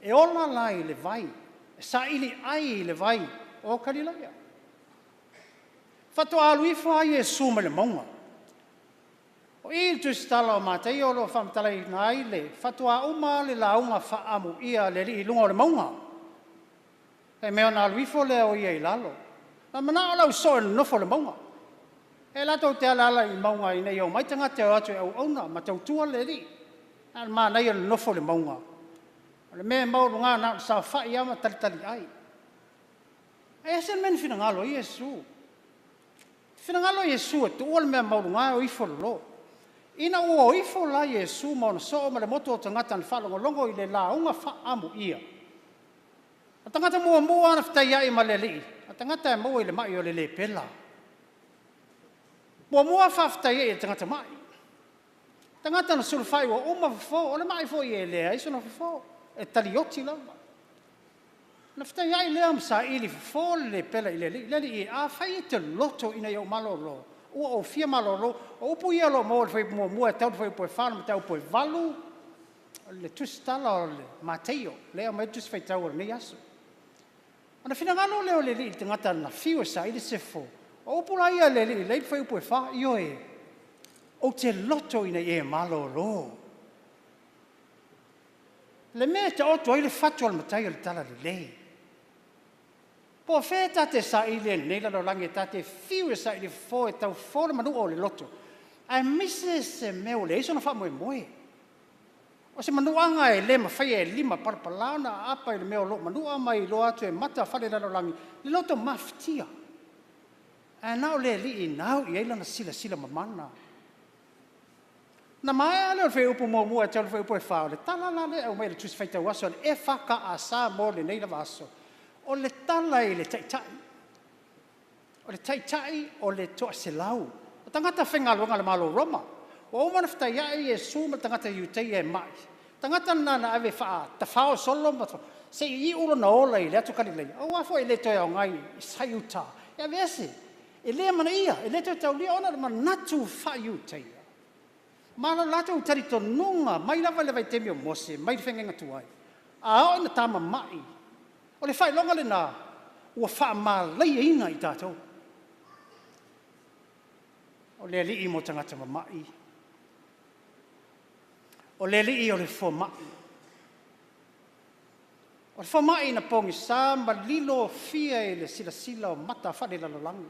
E ola la i le vai, e saili ai i le vai o Kalilaia. Faatoa alu ifo lava Iesu mai le mauga. O i i le Tusitala o Mataio o lo o faamatalaina ai le faatoa uma lava le lauga faaamuia a le Alii i luga o le mauga. Fai mai ona alu ifo lea o ia i lalo. Na manao le au soo e nonofo i le mauga. E latou te alaala i mauga ina ia omai tagata e o atu e auauna ma tautua le Alii. A o le manaia o le nonofo i le mauga, o le mea e maualuga na o le saofai lava ma talitaliai. Ae ese le mea na finagalo ai Iesu. Finagalo Iesu e tuua le mea maualuga ae o ifo i lalo. Ina ua o ifo la Iesu ma ona soo ma le motu o tagata na faalogologo i le lauga faaamuia, o le tagata muamua lava na fetaiai ma le Alii, o le tagata e maua i le mai o le lepela. Muamua faafetai ai i le tagata mai, tagata na sulufai ua uma fofo, o le mai foi e leai sona fofo, e talioti lava. Ona fetaiai lea ma saili fofo le lepela i le Alii, “Le Alii e, afai e te loto ina ia ou malolo, ua ou fia malolo.” O upu ia o lo o maua i le fuaiupu 1 e tau i le fuaiupu 4 o le mataupu e 8 o le Tusitala o le Mataio lea e aumai ai le Tusi Faitau o lenei aso. Ona finagalo lea o le Alii i le tagata na fiu e saili se fofo, o upu la ia a le Alii lea e i le fuaiupu 4, ioe, ou te loto ina ia e malolo. Le mea e taoto ai le fatu a le matai o le talalelei. Po o fea ta te saili ai i lenei lalolagi e ta te fiu e saili fofo e tau fofo le manua o le loto, aemaise se mea ua leai sona faamoemoe. O se manuaga e le mafaia e lima palapala ona aapa i le mea o lo o manua ma iloa atu e mata faalelalolagi le loto mafatia. Ae na o le Alii e nau i ai lana silasila mamana. Na maea lea o le fuaiupu muamua e tau i le fuaiupu e 4, o le tala la lea e aumai e le Tusi Faitau Aso a le EFKS mo lenei lava aso, o le tala i le Taitai. O le Taitai o le toaselau, o tagata faigaluega a le Malo o Roma. Ua uma ona fetaiai Iesu ma le tagata Iutaia e mai, tagata lena na ave e faatafao solo ma se i iu lona ola i le atu Kalileia, aua foi e le toe aoga i Iuta, e aveese, e le amanaia, e le toe taulia ona o le manatu faa-Iutaia ma lo latou talitonuga mai lava i le vaitaimi o Mose mai le Feagaiga Tuai, a oo ina ta mamai, o le faailoga lena ua faamalaieina i tatou. O le Alii mo tagata mamai, o le Alii o le fomai. O le fomai na pogisa ma lilofia i le silasila o mata faalelalolagi.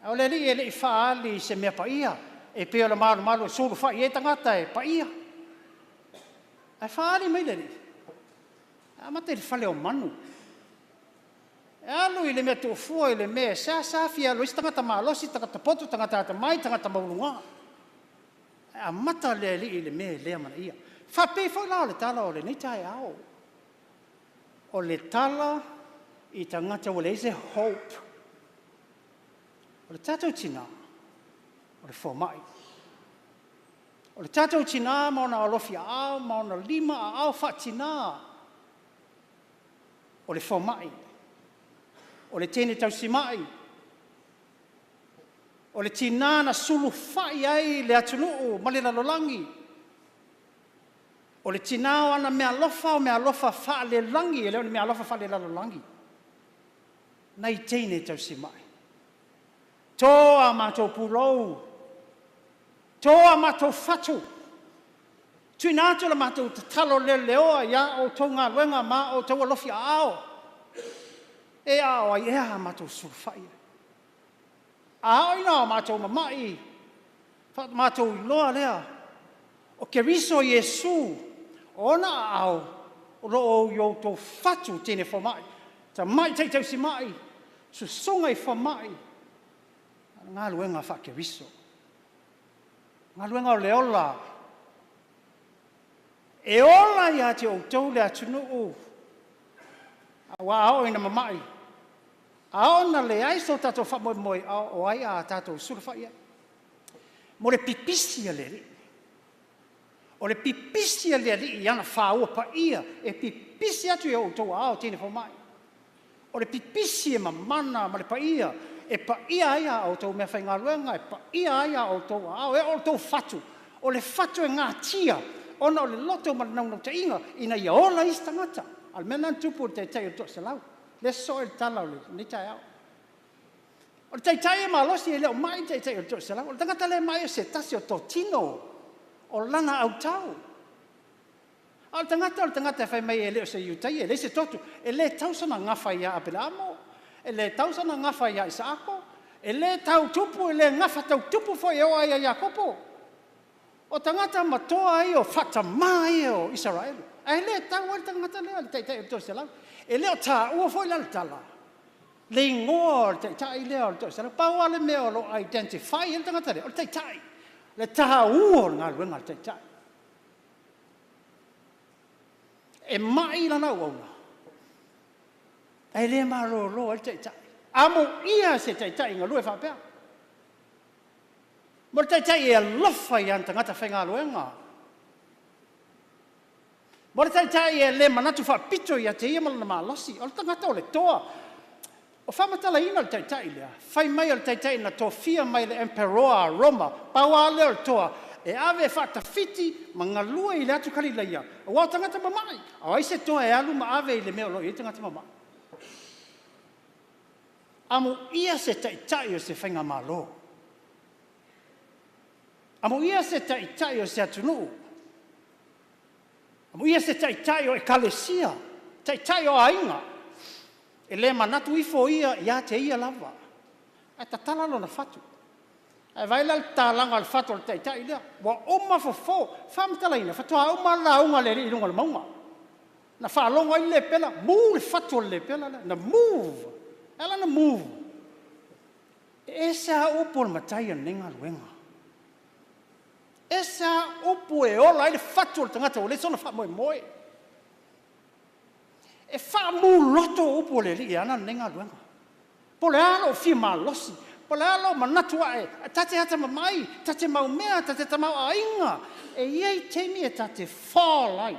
A o le Alii e le i faaali i se mea paia, e pei o le malumalu e sulufai i ai tagata e paia. Ae faaali mai le Alii, e amata i le fale o manu. E alu i le mea tuufua i le mea e seasea fia alu ai se tagata malosi, tagata poto, tagata atamai, tagata maualuluga. E amata le Alii i le mea e le amanaia. Faapei foi la o le tala o lenei taeao. O le tala i tagata ua leai se hope. O le tatou tina, o le fomai. O le tatou tina ma ona alofi aao ma ona lima aao faatina, o le fomai, o le teine tausimai, o le tina na sulufai i ai le atunuu ma le lalolagi, o le tina o ana meaalofa o meaalofa faalelagi, e le o ni meaalofa faalelalolagi, nai teine tausimai. To a matou pulou, to a matou fatu, tuuina atu la matou tatalo leleoa i a outou galuega ma a outou alofi aao, e a o ai ea a matou sulufai ai? A oo ina o matou mamai, faatoa matou iloa lea, o Keriso Iesu, o ona aao o lo o i o outou fatu teine fomai, tamaitai tausimai, susuga i fomai, galuega faa-Keriso, galuega o le ola. E ola ia te outou le atunuu, aua a oo ina mamai, a oo ina leai so tatou faamoemoe, a o ai a tatou sulufai i ai? Mo le pipisi a le Alii. O le pipisi a le Alii i ana faua paia e pipisi atu i o outou aao teine fomai. O le pipisi e mamana ma le paia, e paia ai a outou meafaigaluega, e paia ai a outou aao, e oo i le tou fatu, o le fatu e gatia ona o le loto ma le naunautaiga ina ia ola isi tagata. A o le mea lena na tupu i le taitai o le toaselau, lea e sosoo ai le tala o lenei taeao. O le taitai e malosi, e le o mai le taitai o le toaselau. O le tagata lea e mai o se tasi o totino o lana autao. A o le tagata o le tagata e fai mai e le o se Iutaia, e leai se toto, e le tau sona gafa ia Aperaamo, e le tau sona gafa ia Isaako, e le tau tupu, e le gafa tau tupu foi e oo lava ia Iakopo. O tagata matoa ia o faatamā ia o Isaraelu, ae le tau ai le tagata lea, le taitai o le toaselau. E le o taua foi la i le tala le igoa o le taitai lea o le toaselau. Pau lava le mea o lo o identify ai le tagata lea, o le taitai, le taua o le galuega a le taitai. E mai lana auauna, ae le malolo ai le taitai. Amuia se taitai galue faapea. Mo le taitai e alofa i ana tagata faigaluega. Mo le taitai e le manatu faapito ia te ia ma lona malosi. O le tagata o le toa. O faamatalaina le taitai lea, fai mai o le taitai na tofia mai e le Emperoa a Roma, pau lava lea o le toa, e ave e faatafiti ma galue i le atu Kalilaia, aua o tagata mamai. A o ai se toa e alu ma ave i le mea o lo o i ai tagata mamai? Amuia se taitai o se faigamalo. Amuia se taitai o se atunuu. Amuia se taitai o ekalesia, taitai o aiga, e le manatu ifo ia ia te ia lava, ae tatala lona fatu. Ae vaai la i le tatalaga o le fatu o le taitai lea, ua uma fofo. Faamatalaina, faatoa uma lava le lauga a le alii i luga o le mauga. Na faalogo ai le lepela, mu le fatu o le lepela lea, na move. E ala ona move, e ese lava upu a le matai o lenei galuega. E ese lava upu e ola ai le fatu o le tagata ua leai sona faamoemoe. E faamuloto upu a le alii e ana lenei galuega. Po o le a lou fia malosi, po o le a lou manatu a'e, ta te atamamai, ta te maumea, ta te tamaoaiga, e i ai taimi e ta te fall ai.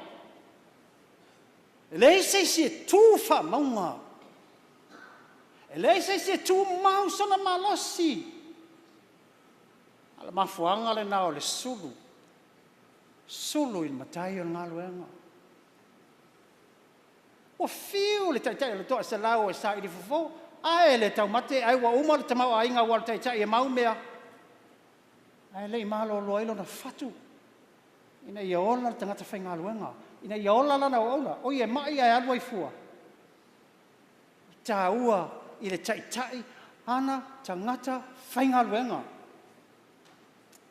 E leai se isi e tu faamauga, e leai se isi e tumau sona malosi. A o le mafuaaga lena o le sulu, sulu i le matai o le galuega. Ua fiu le taitai o le toaselau e saili fofo, ae le taumate ai ua uma le tamaoaiga aua o le taitai e mau mea, ae le i malolo ai lona fatu ina ia ola le tagata faigaluega, ina ia ola lana auauna. Oi e mai ae alu ai fua. E taua i le taitai ana tagata faigaluega.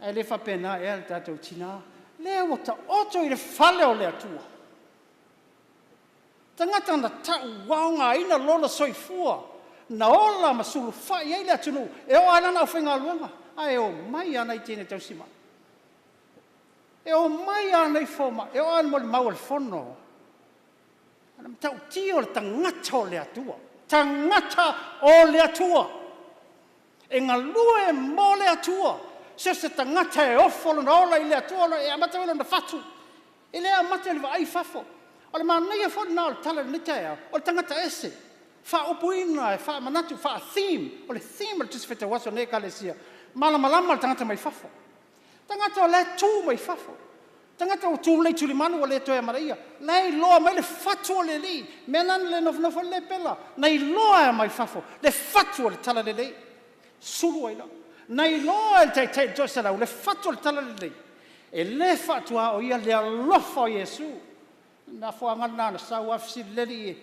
Ae le faapena ea le tatou tina, lea ua taoto i le fale o le Atua. Tagata na tauaogaina lona soifua, na ola ma sulufai i ai le atunuu, e oo lava i lana aufaigaluega, ae omai lava nai teine tausimai, e omai lava nai fomai, e oo lava i le molimau a le fono. O le matautia o le tagata o le Atua, tagata o le Atua, e galue mo le Atua. So o se tagata e ofo lona ola i le Atua, e amata mai lona fatu, e le amata i le vaai i fafo. O le manaia foi lena o le tala i lenei taeao, o le tagata ese, faaupuina e faamanatu, faa-theme, o le theme o le Tusi Faitau Aso a lenei Ekalesia, malamalama le tagata mai fafo. Tagata o la e tu mai fafo, tagata ua tulei tulimanu ua le toe amanaia, la e iloa mai le fatu o le alii, mea lena na le nofonofo ai le lepela, na iloa lava mai fafo le fatu o le talalelei, sulu ai loa. Na iloa e le taitai o le toaselau le fatu o le talalelei, e le faatuaoia le alofa o Iesu. O le mafuaaga lena na sau lava fesili, le Alii e,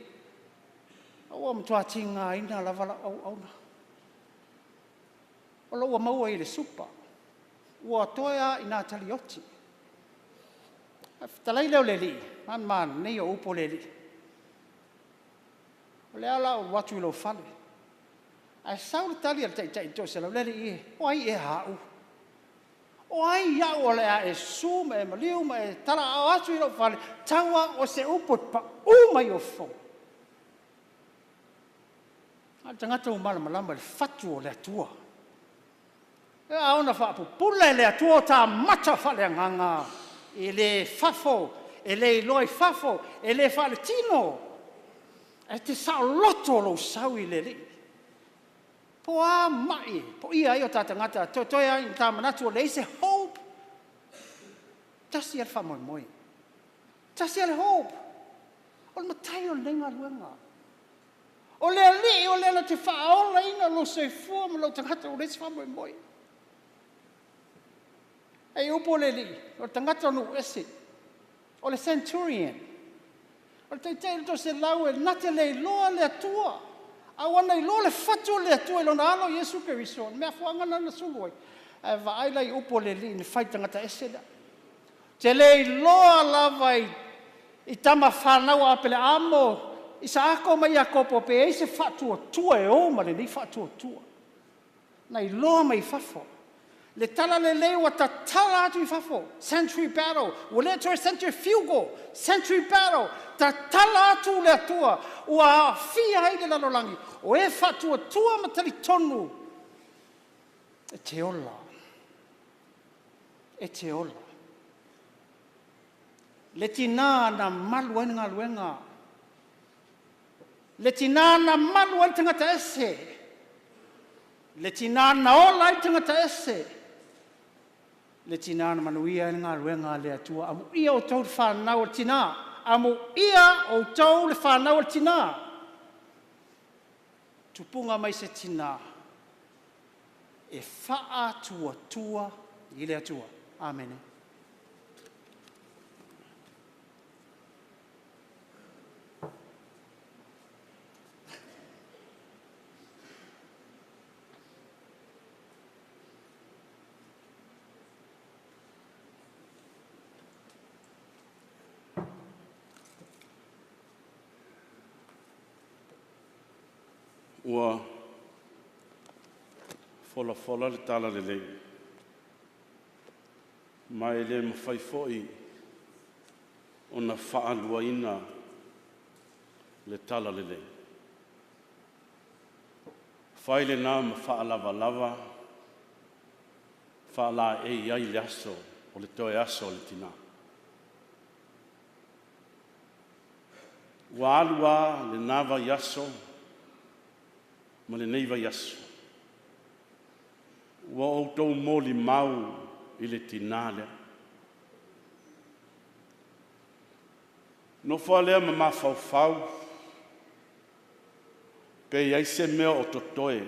ua matua tigaina lava lau auauna, o lo o ua maua i le supa, ua toe lava ina a talioti. Ona fetalai lea o le Alii, a manaia o upu a le Alii, o le a o le a ou alu atu i lou fale. Ae sau le tali a le taitai o le toaselau, le Alii e, o ai ea au? O ai au o le a e susu ma e maliu ma e talaaa atu i lou fale, tau lava o se upu e pau mai ou fofoga. A o le tagata ua malamalama i le fatu o le Atua. A ono faapupula e le Atua o ta mata faaleagaga, e le fafo, e le iloa i fafo, e le faaletino, ae te saoloto lou sau i le Alii. Po o a mai poia ai o ta tagata, toetoe lava ina ta manatu ua leai se hope. Tasi lava le faamoemoe, tasi lava le hope, o le matai o lenei galuega. O le Alii o le na te faaolaina lou soifua ma lou tagata ua leai se faamoemoe. E upu o le Alii, o le tagata o nuu ese, o le centurion, o le taitai o le toaselau e na te le iloa le Atua, a ua na iloa le fatu o le Atua i lona alo Iesu Keriso, o le mafuaaga lena na sulu ai. Ae vaai la i upu a le Alii na fai i le tagata ese lea. Ou te le iloa lava i tama fanau a Apeleamo, Isaako ma Iakopo pe i ai se faatuatua e o ma lenei faatuatua. Na iloa mai fafo. Le talalelei ua tatala atu i fafo, century battle, ua le toe centrifugal, century battle, tatala atu le Atua, ua aafia ai le lalolagi, o e faatuatua ma talitonu, e te ola, e te ola. Le tina na malu ai le galuega, le tina na malu ai le tagata ese, le tina na ola ai le tagata ese, le tina na manuia ai le galuega a le Atua. Amuia outou le fanau o le tina, amuia outou le fanau o le tina. Tupuga mai se tina e faatuatua i le Atua. Amene. Ua folafola le tala lelei, ma e le mafai foi ona faaluaina le tala lelei. Fai lena ma faalavalava faalaei ai le aso o le toe aso o le tina. Ua alu lava lena vaiaso ma lenei vaiaso, ua outou molimau i le tina lea. Nofo a lea ma mafaufau pe i ai se mea o totoe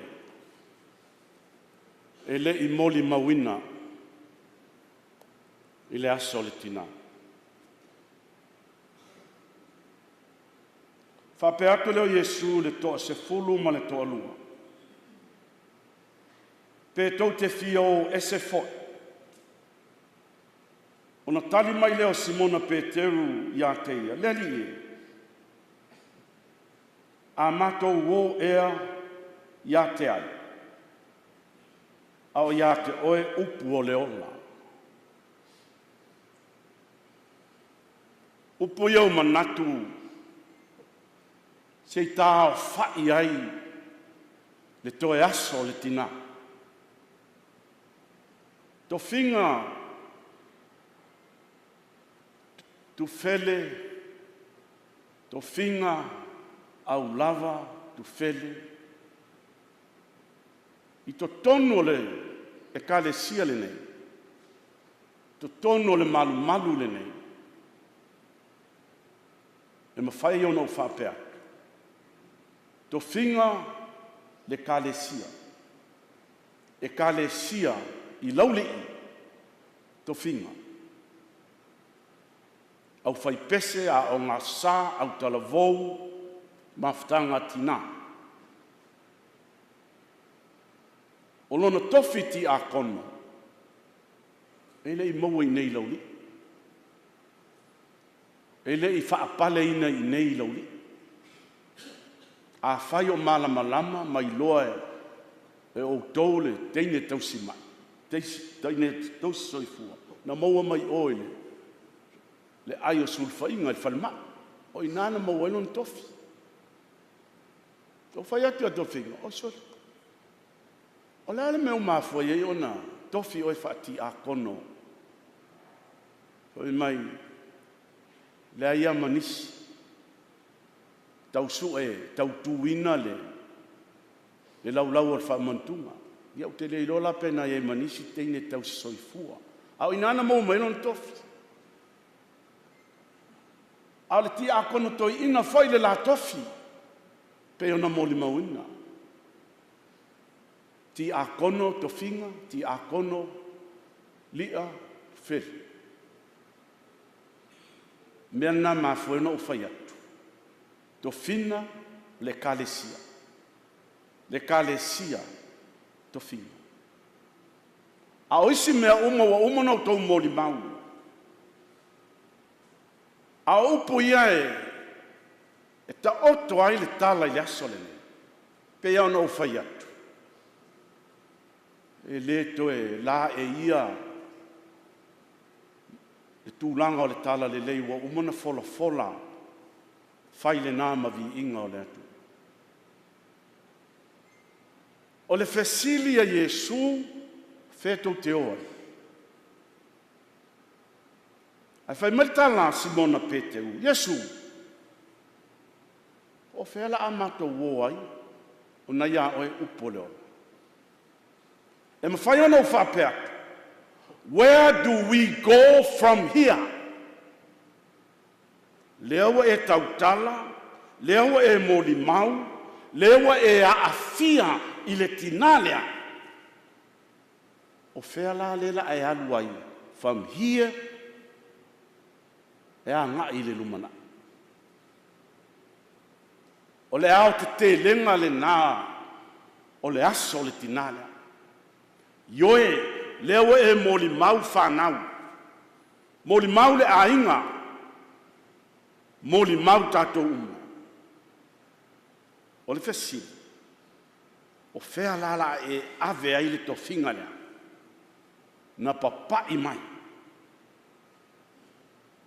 e le i molimauina i le aso o le tina. Faapea atu lea o Iesu i le toa-10 ma le toalua, pe tou te fia o ese foi? Ona tali mai lea o Simona Peteru ia te ia, “Le Alii e, a matou o ea ia te ai? A o ia te oe upu o le ola.” Upu ia ua manatu se i taaofai ai le toe aso o le tina. Tofiga Tufele, tofiga Aulava Tufele i totonu o le ekalesia lenei, totonu o le malumalu lenei, e mafai ona ou faapea atu, tofiga le ekalesia, ekalesia i Laulii, tofiga. Aufaipese, Aoga Aso Sa, Autalavou, Mafutaga a Tina. O lona tofi tiakono, e le i maua i inei i Laulii, e le i faapaleina i inei i Laulii. Afai o malamalama ma iloa e outou le teine tausimai, teine tausisoifua, na maua mai o i le aai o sulufaiga i le falemai. O i ina na maua ai lona tofi. Ou fai atu ia Tofiga, oi sole, o le a le mea ua mafua ai ona tofi oe faatiakono? Fai mai, leai lava ma nisi, tau sue e tautuina le laulau o le faamanutuga. Ia ou te le iloa la pe na i ai ma nisi teine tausisoifua, a o i ina na maua mai ai lona tofi. A o le tiakono toeaina foi le la tofi, pei ona molimauina. Tiakono Tofiga, tiakono Lia Feli. O le mea lena e mafua ai ona ou fai atu, tofiga le Ekalesia, le Ekalesia tofiga. A o isi mea uma ua uma ona outou molimau, a o upu ia e taoto ai le tala i le aso lenei, pei lava ona ou fai atu, e le toe laeia le tulaga o le talalelei ua uma ona folafola, fai lena ma viiga o le Atua. O le fesili a Iesu, fea tou te o ai? Ae fai mai le tala a Simona Peteru, Iesu, o fea la a matou o ai? O na ia oe upu o le ola. E mafai ona ou faapea atu, where do we go from here? Lea ua e tautala, lea ua e molimau, lea ua e aafia i le tina lea, o fea la lea o le a e alu ai from here e agai i le lumanai? O le aotetelega lena o le aso o le tina lea. Ioe, lea ua e molimau fanau, molimau le aiga, molimau tatou uma. O le fesili, O fea la la e ave ai le tofiga lea na papa'i mai?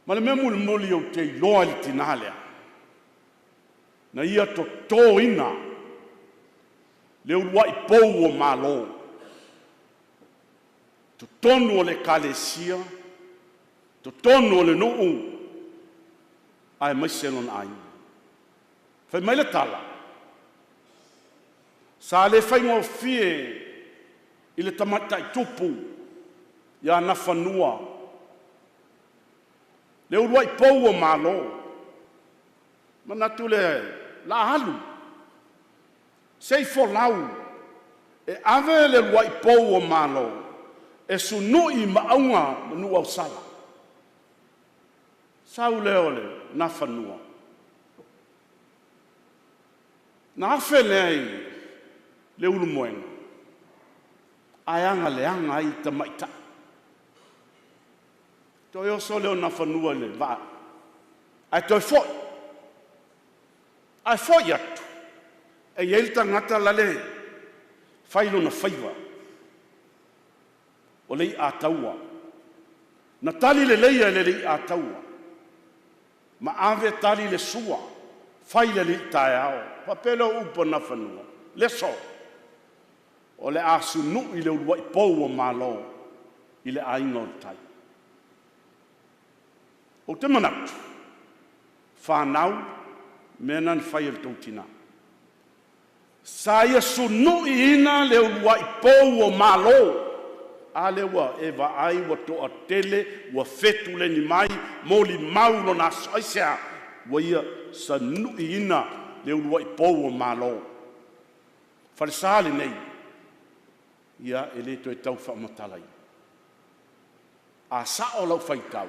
Ma le mea mulimuli ou te iloa i le tinā lea, na ia totōina le uluai pou o Malo, totonu o le Ekalesia, totonu o le nuu, aemaise lona aiga. Fai mai le tala, sa le faigofie i le tamaitai tupu ia Nafanua le uluai pou o Malo, manatu lea o le a alu se i folau e ave le uluai pou o Malo e sunui Maauga ma Nuuausala. Sau lea o le Nafanua, na afe lea i le Ulumoega ae aga leaga ai tamaitai. Toe oso lea o Nafanua i le vaa ae toe foi. Ae foi atu, e i ai le tagata la e fai lona faiva, o le iataua. Na tali lelei e le iataua ma ave tali le sua, fai le alii taeao. Faapea lea o upu a Nafanua, leso, o le a sunui le uluai pou o Malo i le aiga o le tai. Ou te manatu, fanau, mea na na fai e lo outou tina. Sa ia sunuiina le uluai pou o Malo. A lea ua e vaai ua toatele, ua fetuleni mai, molimau lona aso. Aisea? Ua ia sanuiina le uluai pou o Malo. Falesa lenei, ia e le toe tau faamatalaina. A sao lau faitau,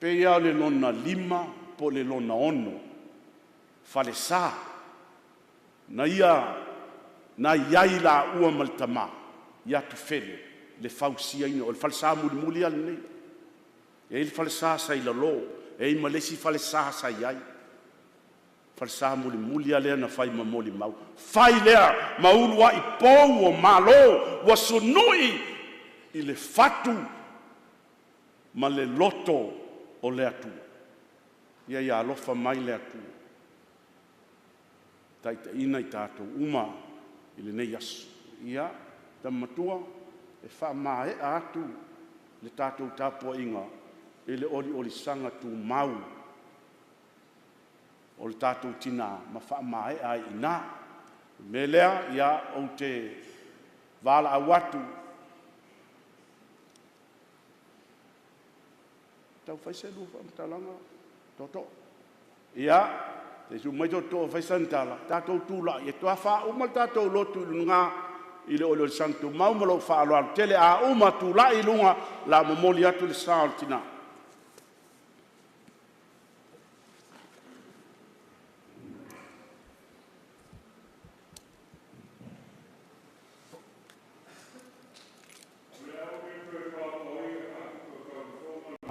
pei lava o le lona lima po o le lona ono falesa na ia na i ai laua ma le tama ia Tufele le fausiaina. O le falesa mulimuli lava lenei. E i ai le falesa sa i lalo, e i ai ma le isi falesa sa i ai. Falesa mulimuli lava lea na fai ma molimau, fai lea ma uluai pou o Malo ua sunui i le fatu ma le loto o le Atua. Ia ia alofa mai le Atua, taitaiina i tatou uma i lenei aso. Ia, tama matua, e faamaea atu le tatou tapuaiga i le oliolisaga tumau o le tatou tina ma faamaea ai i ina. O le mea lea, ia, ou te valaau atu, tau fai se lua faamatalaga tootoo. Ia, se i susu mai tootoo e fai sana tala, tatou tulai e toa faauma le tatou lotu i luga i le oliolisaga tumau ma lou faaaloalo tele. A uma tulai i luga, o le a momoli atu le sa o le tina.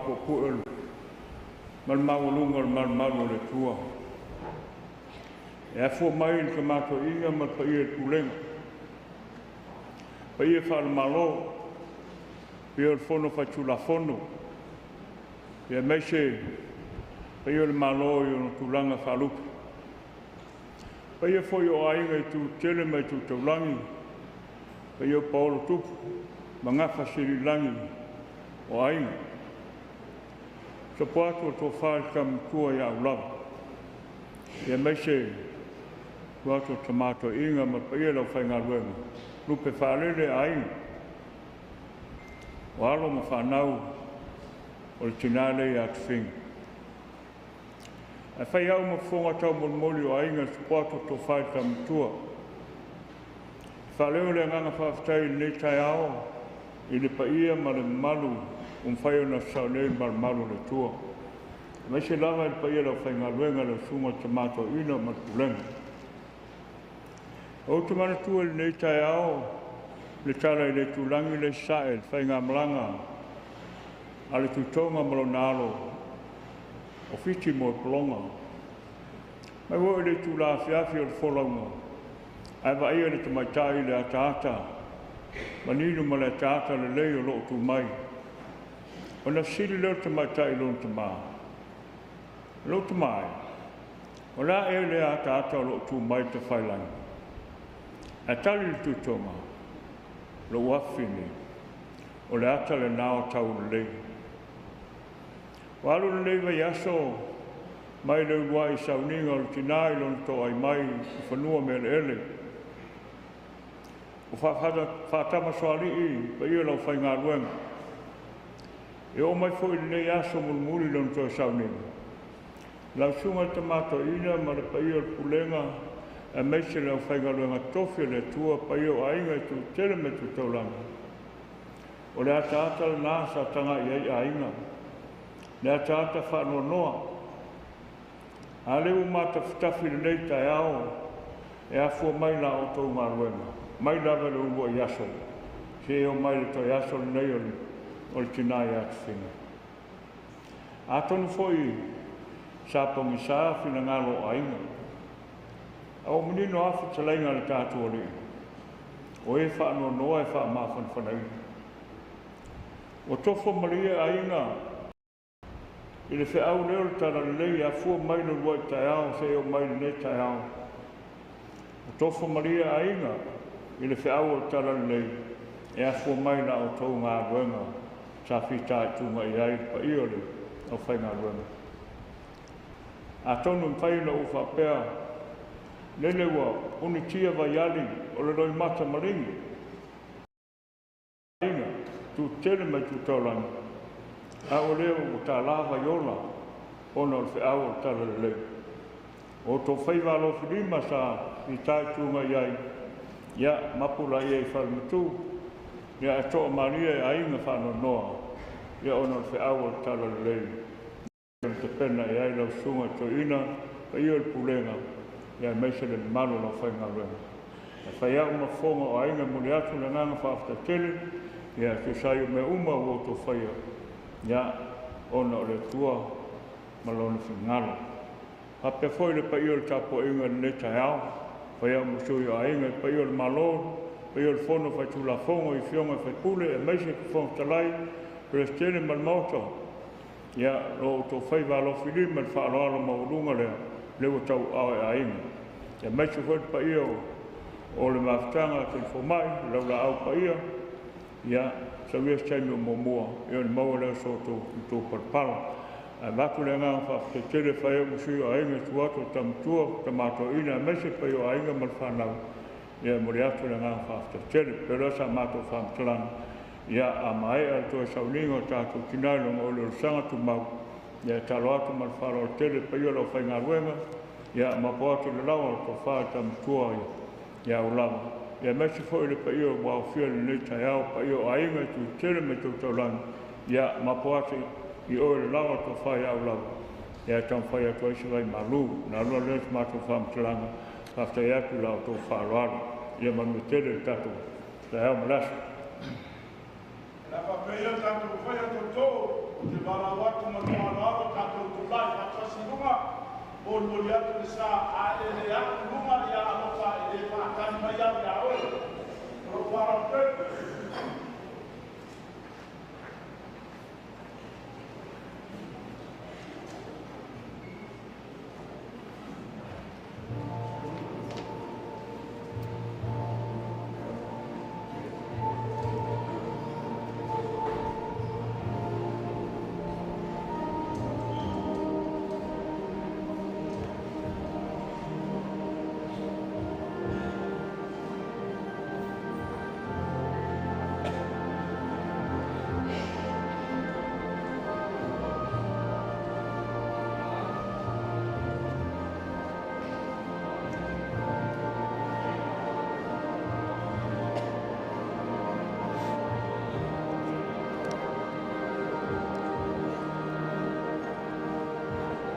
Puepue ma le maualuga o le malumalu o le Atua. E afua mai i le tamatoiga ma le paia i le pulega, paia faale-Malo, paia o le Fono Faitulafono, aemaise paia o le Malo i ona tulaga faalupe. Paia foi o aiga i itu tetele ma itu taulagi, paia o paolo tupu ma gafa silisili o aiga. Sopo atu o le tofa i le tama matua ia Aulava, aemaise tua atu o tamatoiga ma le paia o le aufaigaluega, lupe faalele a aiga, o alo ma fanau o le tina lea ia Tofiga. Ae fai au ma fofoga taumolimoli o aiga i le sopo atu o le tofa i le tama matua. E faaleo le agaga faafetai i lenei taeao i le paia ma le mamalu ua mafai ona sasao nei i le malumalu o le Atua. Aemaise lava i le paia o le aufaigaluega, lau susuga i le Tama Toeaina ma le Pulega. Ou te manatua i lenei taeao le tala i le itulagi lea i Sasae i le faigamalaga a le Tuitoga ma lona alo o Fiti Moepuloga. Mai foi o le itula afiafi o le folauga, Ae vaaia le tamaitai i le ataata manino ma le ataata lelei o loo tu mai. Ona fesili lea o le tamaitai i lona tamā, Lou tamā e, o le a ea lea ataata o loo tu mai i le tafailagi? Ae tali le Tuitoga, Lou afafine, o le ata lenā o taulelei. Ua alu lenei vaiaso mai le uluai sauniga o le tinā i lona toai mai i fanua ma eleele. Ua faatamasoalii paia o le aufaigaluega. E oo mai foi i lenei aso mulimuli lona toe sauniga, lau susuga i le Tama Toeaina ma le paia o le Pulega aemaise le aufaigaluega totofi a le Atua, paia o aiga i itu e tele ma itu taulaga. O le ataata lenā sa tagai i ai aiga, le ataata faanoanoa. A lea ua matafitafi i lenei taeao e afua mai la outou galuega, mai lava i le uluai aso seia oo mai i le toe aso lenei o le tinā ia Tofiga. Atonu foi sa pogisa finagalo o aiga, a ua manino lava fetalaiga a le tatou Alii, o e faanoanoa e faamafanafanaina. Ua tofo malie aiga i le feau lea o le talalelei e afua mai le uluai taeao seia oo mai i lenei taeao. Ua tofo malie aiga i le feau o le talalelei e afua mai la outou galuega sa fitaituga i ai le paia o le aufaigaluega. Atonu e mafai ona ou faapea, lele ua punitia vaiali o le loimata maligi, aiga, tu tele mai tu taulaga, a o lea ua tālā vaiola ona o le feau o le talalelei. O outou faiva alofilima sa fitaituga i ai, ia mapu laia i falematu, ia ae toamalie e aiga faanoanoa, ia ona o le feau o le talalelei na tapena i ai lau susuga i toeaina, paia o le pulega, ia aemaise le mamalu o le aufaigaluega. E fai au ma fofoga o aiga e momoli atu le agaga faafetai tele, ia e tusa ai o mea uma ua outou faia, ia ona o le Atua ma Lona finagalo. Faapea foi le paia o le tapuaiga i lenei taeao, fai au ma sui o aiga, i paia o le Malo, paia o le Fono Faitulafono i afioga i sui usufono aemaise le Fofoga Fetalai, Peresetene ma le Maota, ia lo outou faiva alofilima i le faaaloalo maualuga lea, lea ua tauaao e aiga. Aemaise foi le paia o le mafutaga a Telefomai, le laulaau paia, ia sau ia se taimi o muamua, ia ona maua lea o so outou palapala. Ae avatu le agaga faafetai tele e fai ai ma sui o aiga i tua atu o Tamatua, Tama Toeaina, aemaise le paia o aiga ma le fanau, ia e momoli atu le agaga faafetai tele. E pei o lea sa matou faamatalaga, ia a maea le toe sauniga o tatou tinā i luga o le olosega tumau, ia e tatalo atu ma le faaaloalo tele le paia o le aufaigaluega, ia mapo atu i le laoa o le tofa i le Tamatua ia Aulava, ia aemaise foi le paia ua aofia i lenei taeao, paia o aiga i itu tele ma itu taulaga, ia mapo atu i oe le laoa o le tofa ia Aulava, ia e taumafai atu ai se vaimalu. Ona alu alu lea o se matou faamatalaga, faafetai atu i la outou faaaloalo. Ia manuia tele le tatou taeao ma le aso. O le a faapea ia tatou faia tootoo, ou te valaau atu ma le faaaloalo tatou tulai faatasi i luga, molimoli atu le sa ae le atu luga ia alofa e le faatali mai au ia oe. O lou faaaloalo tele.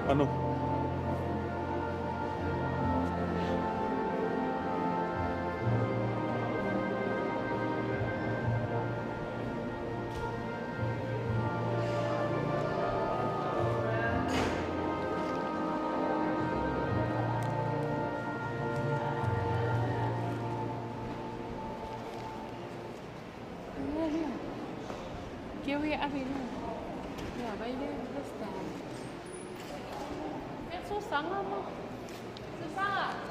Ano. lea luga. Keu ia ave luga. Ia vai le resta. Fais so sanga mo. So sanga.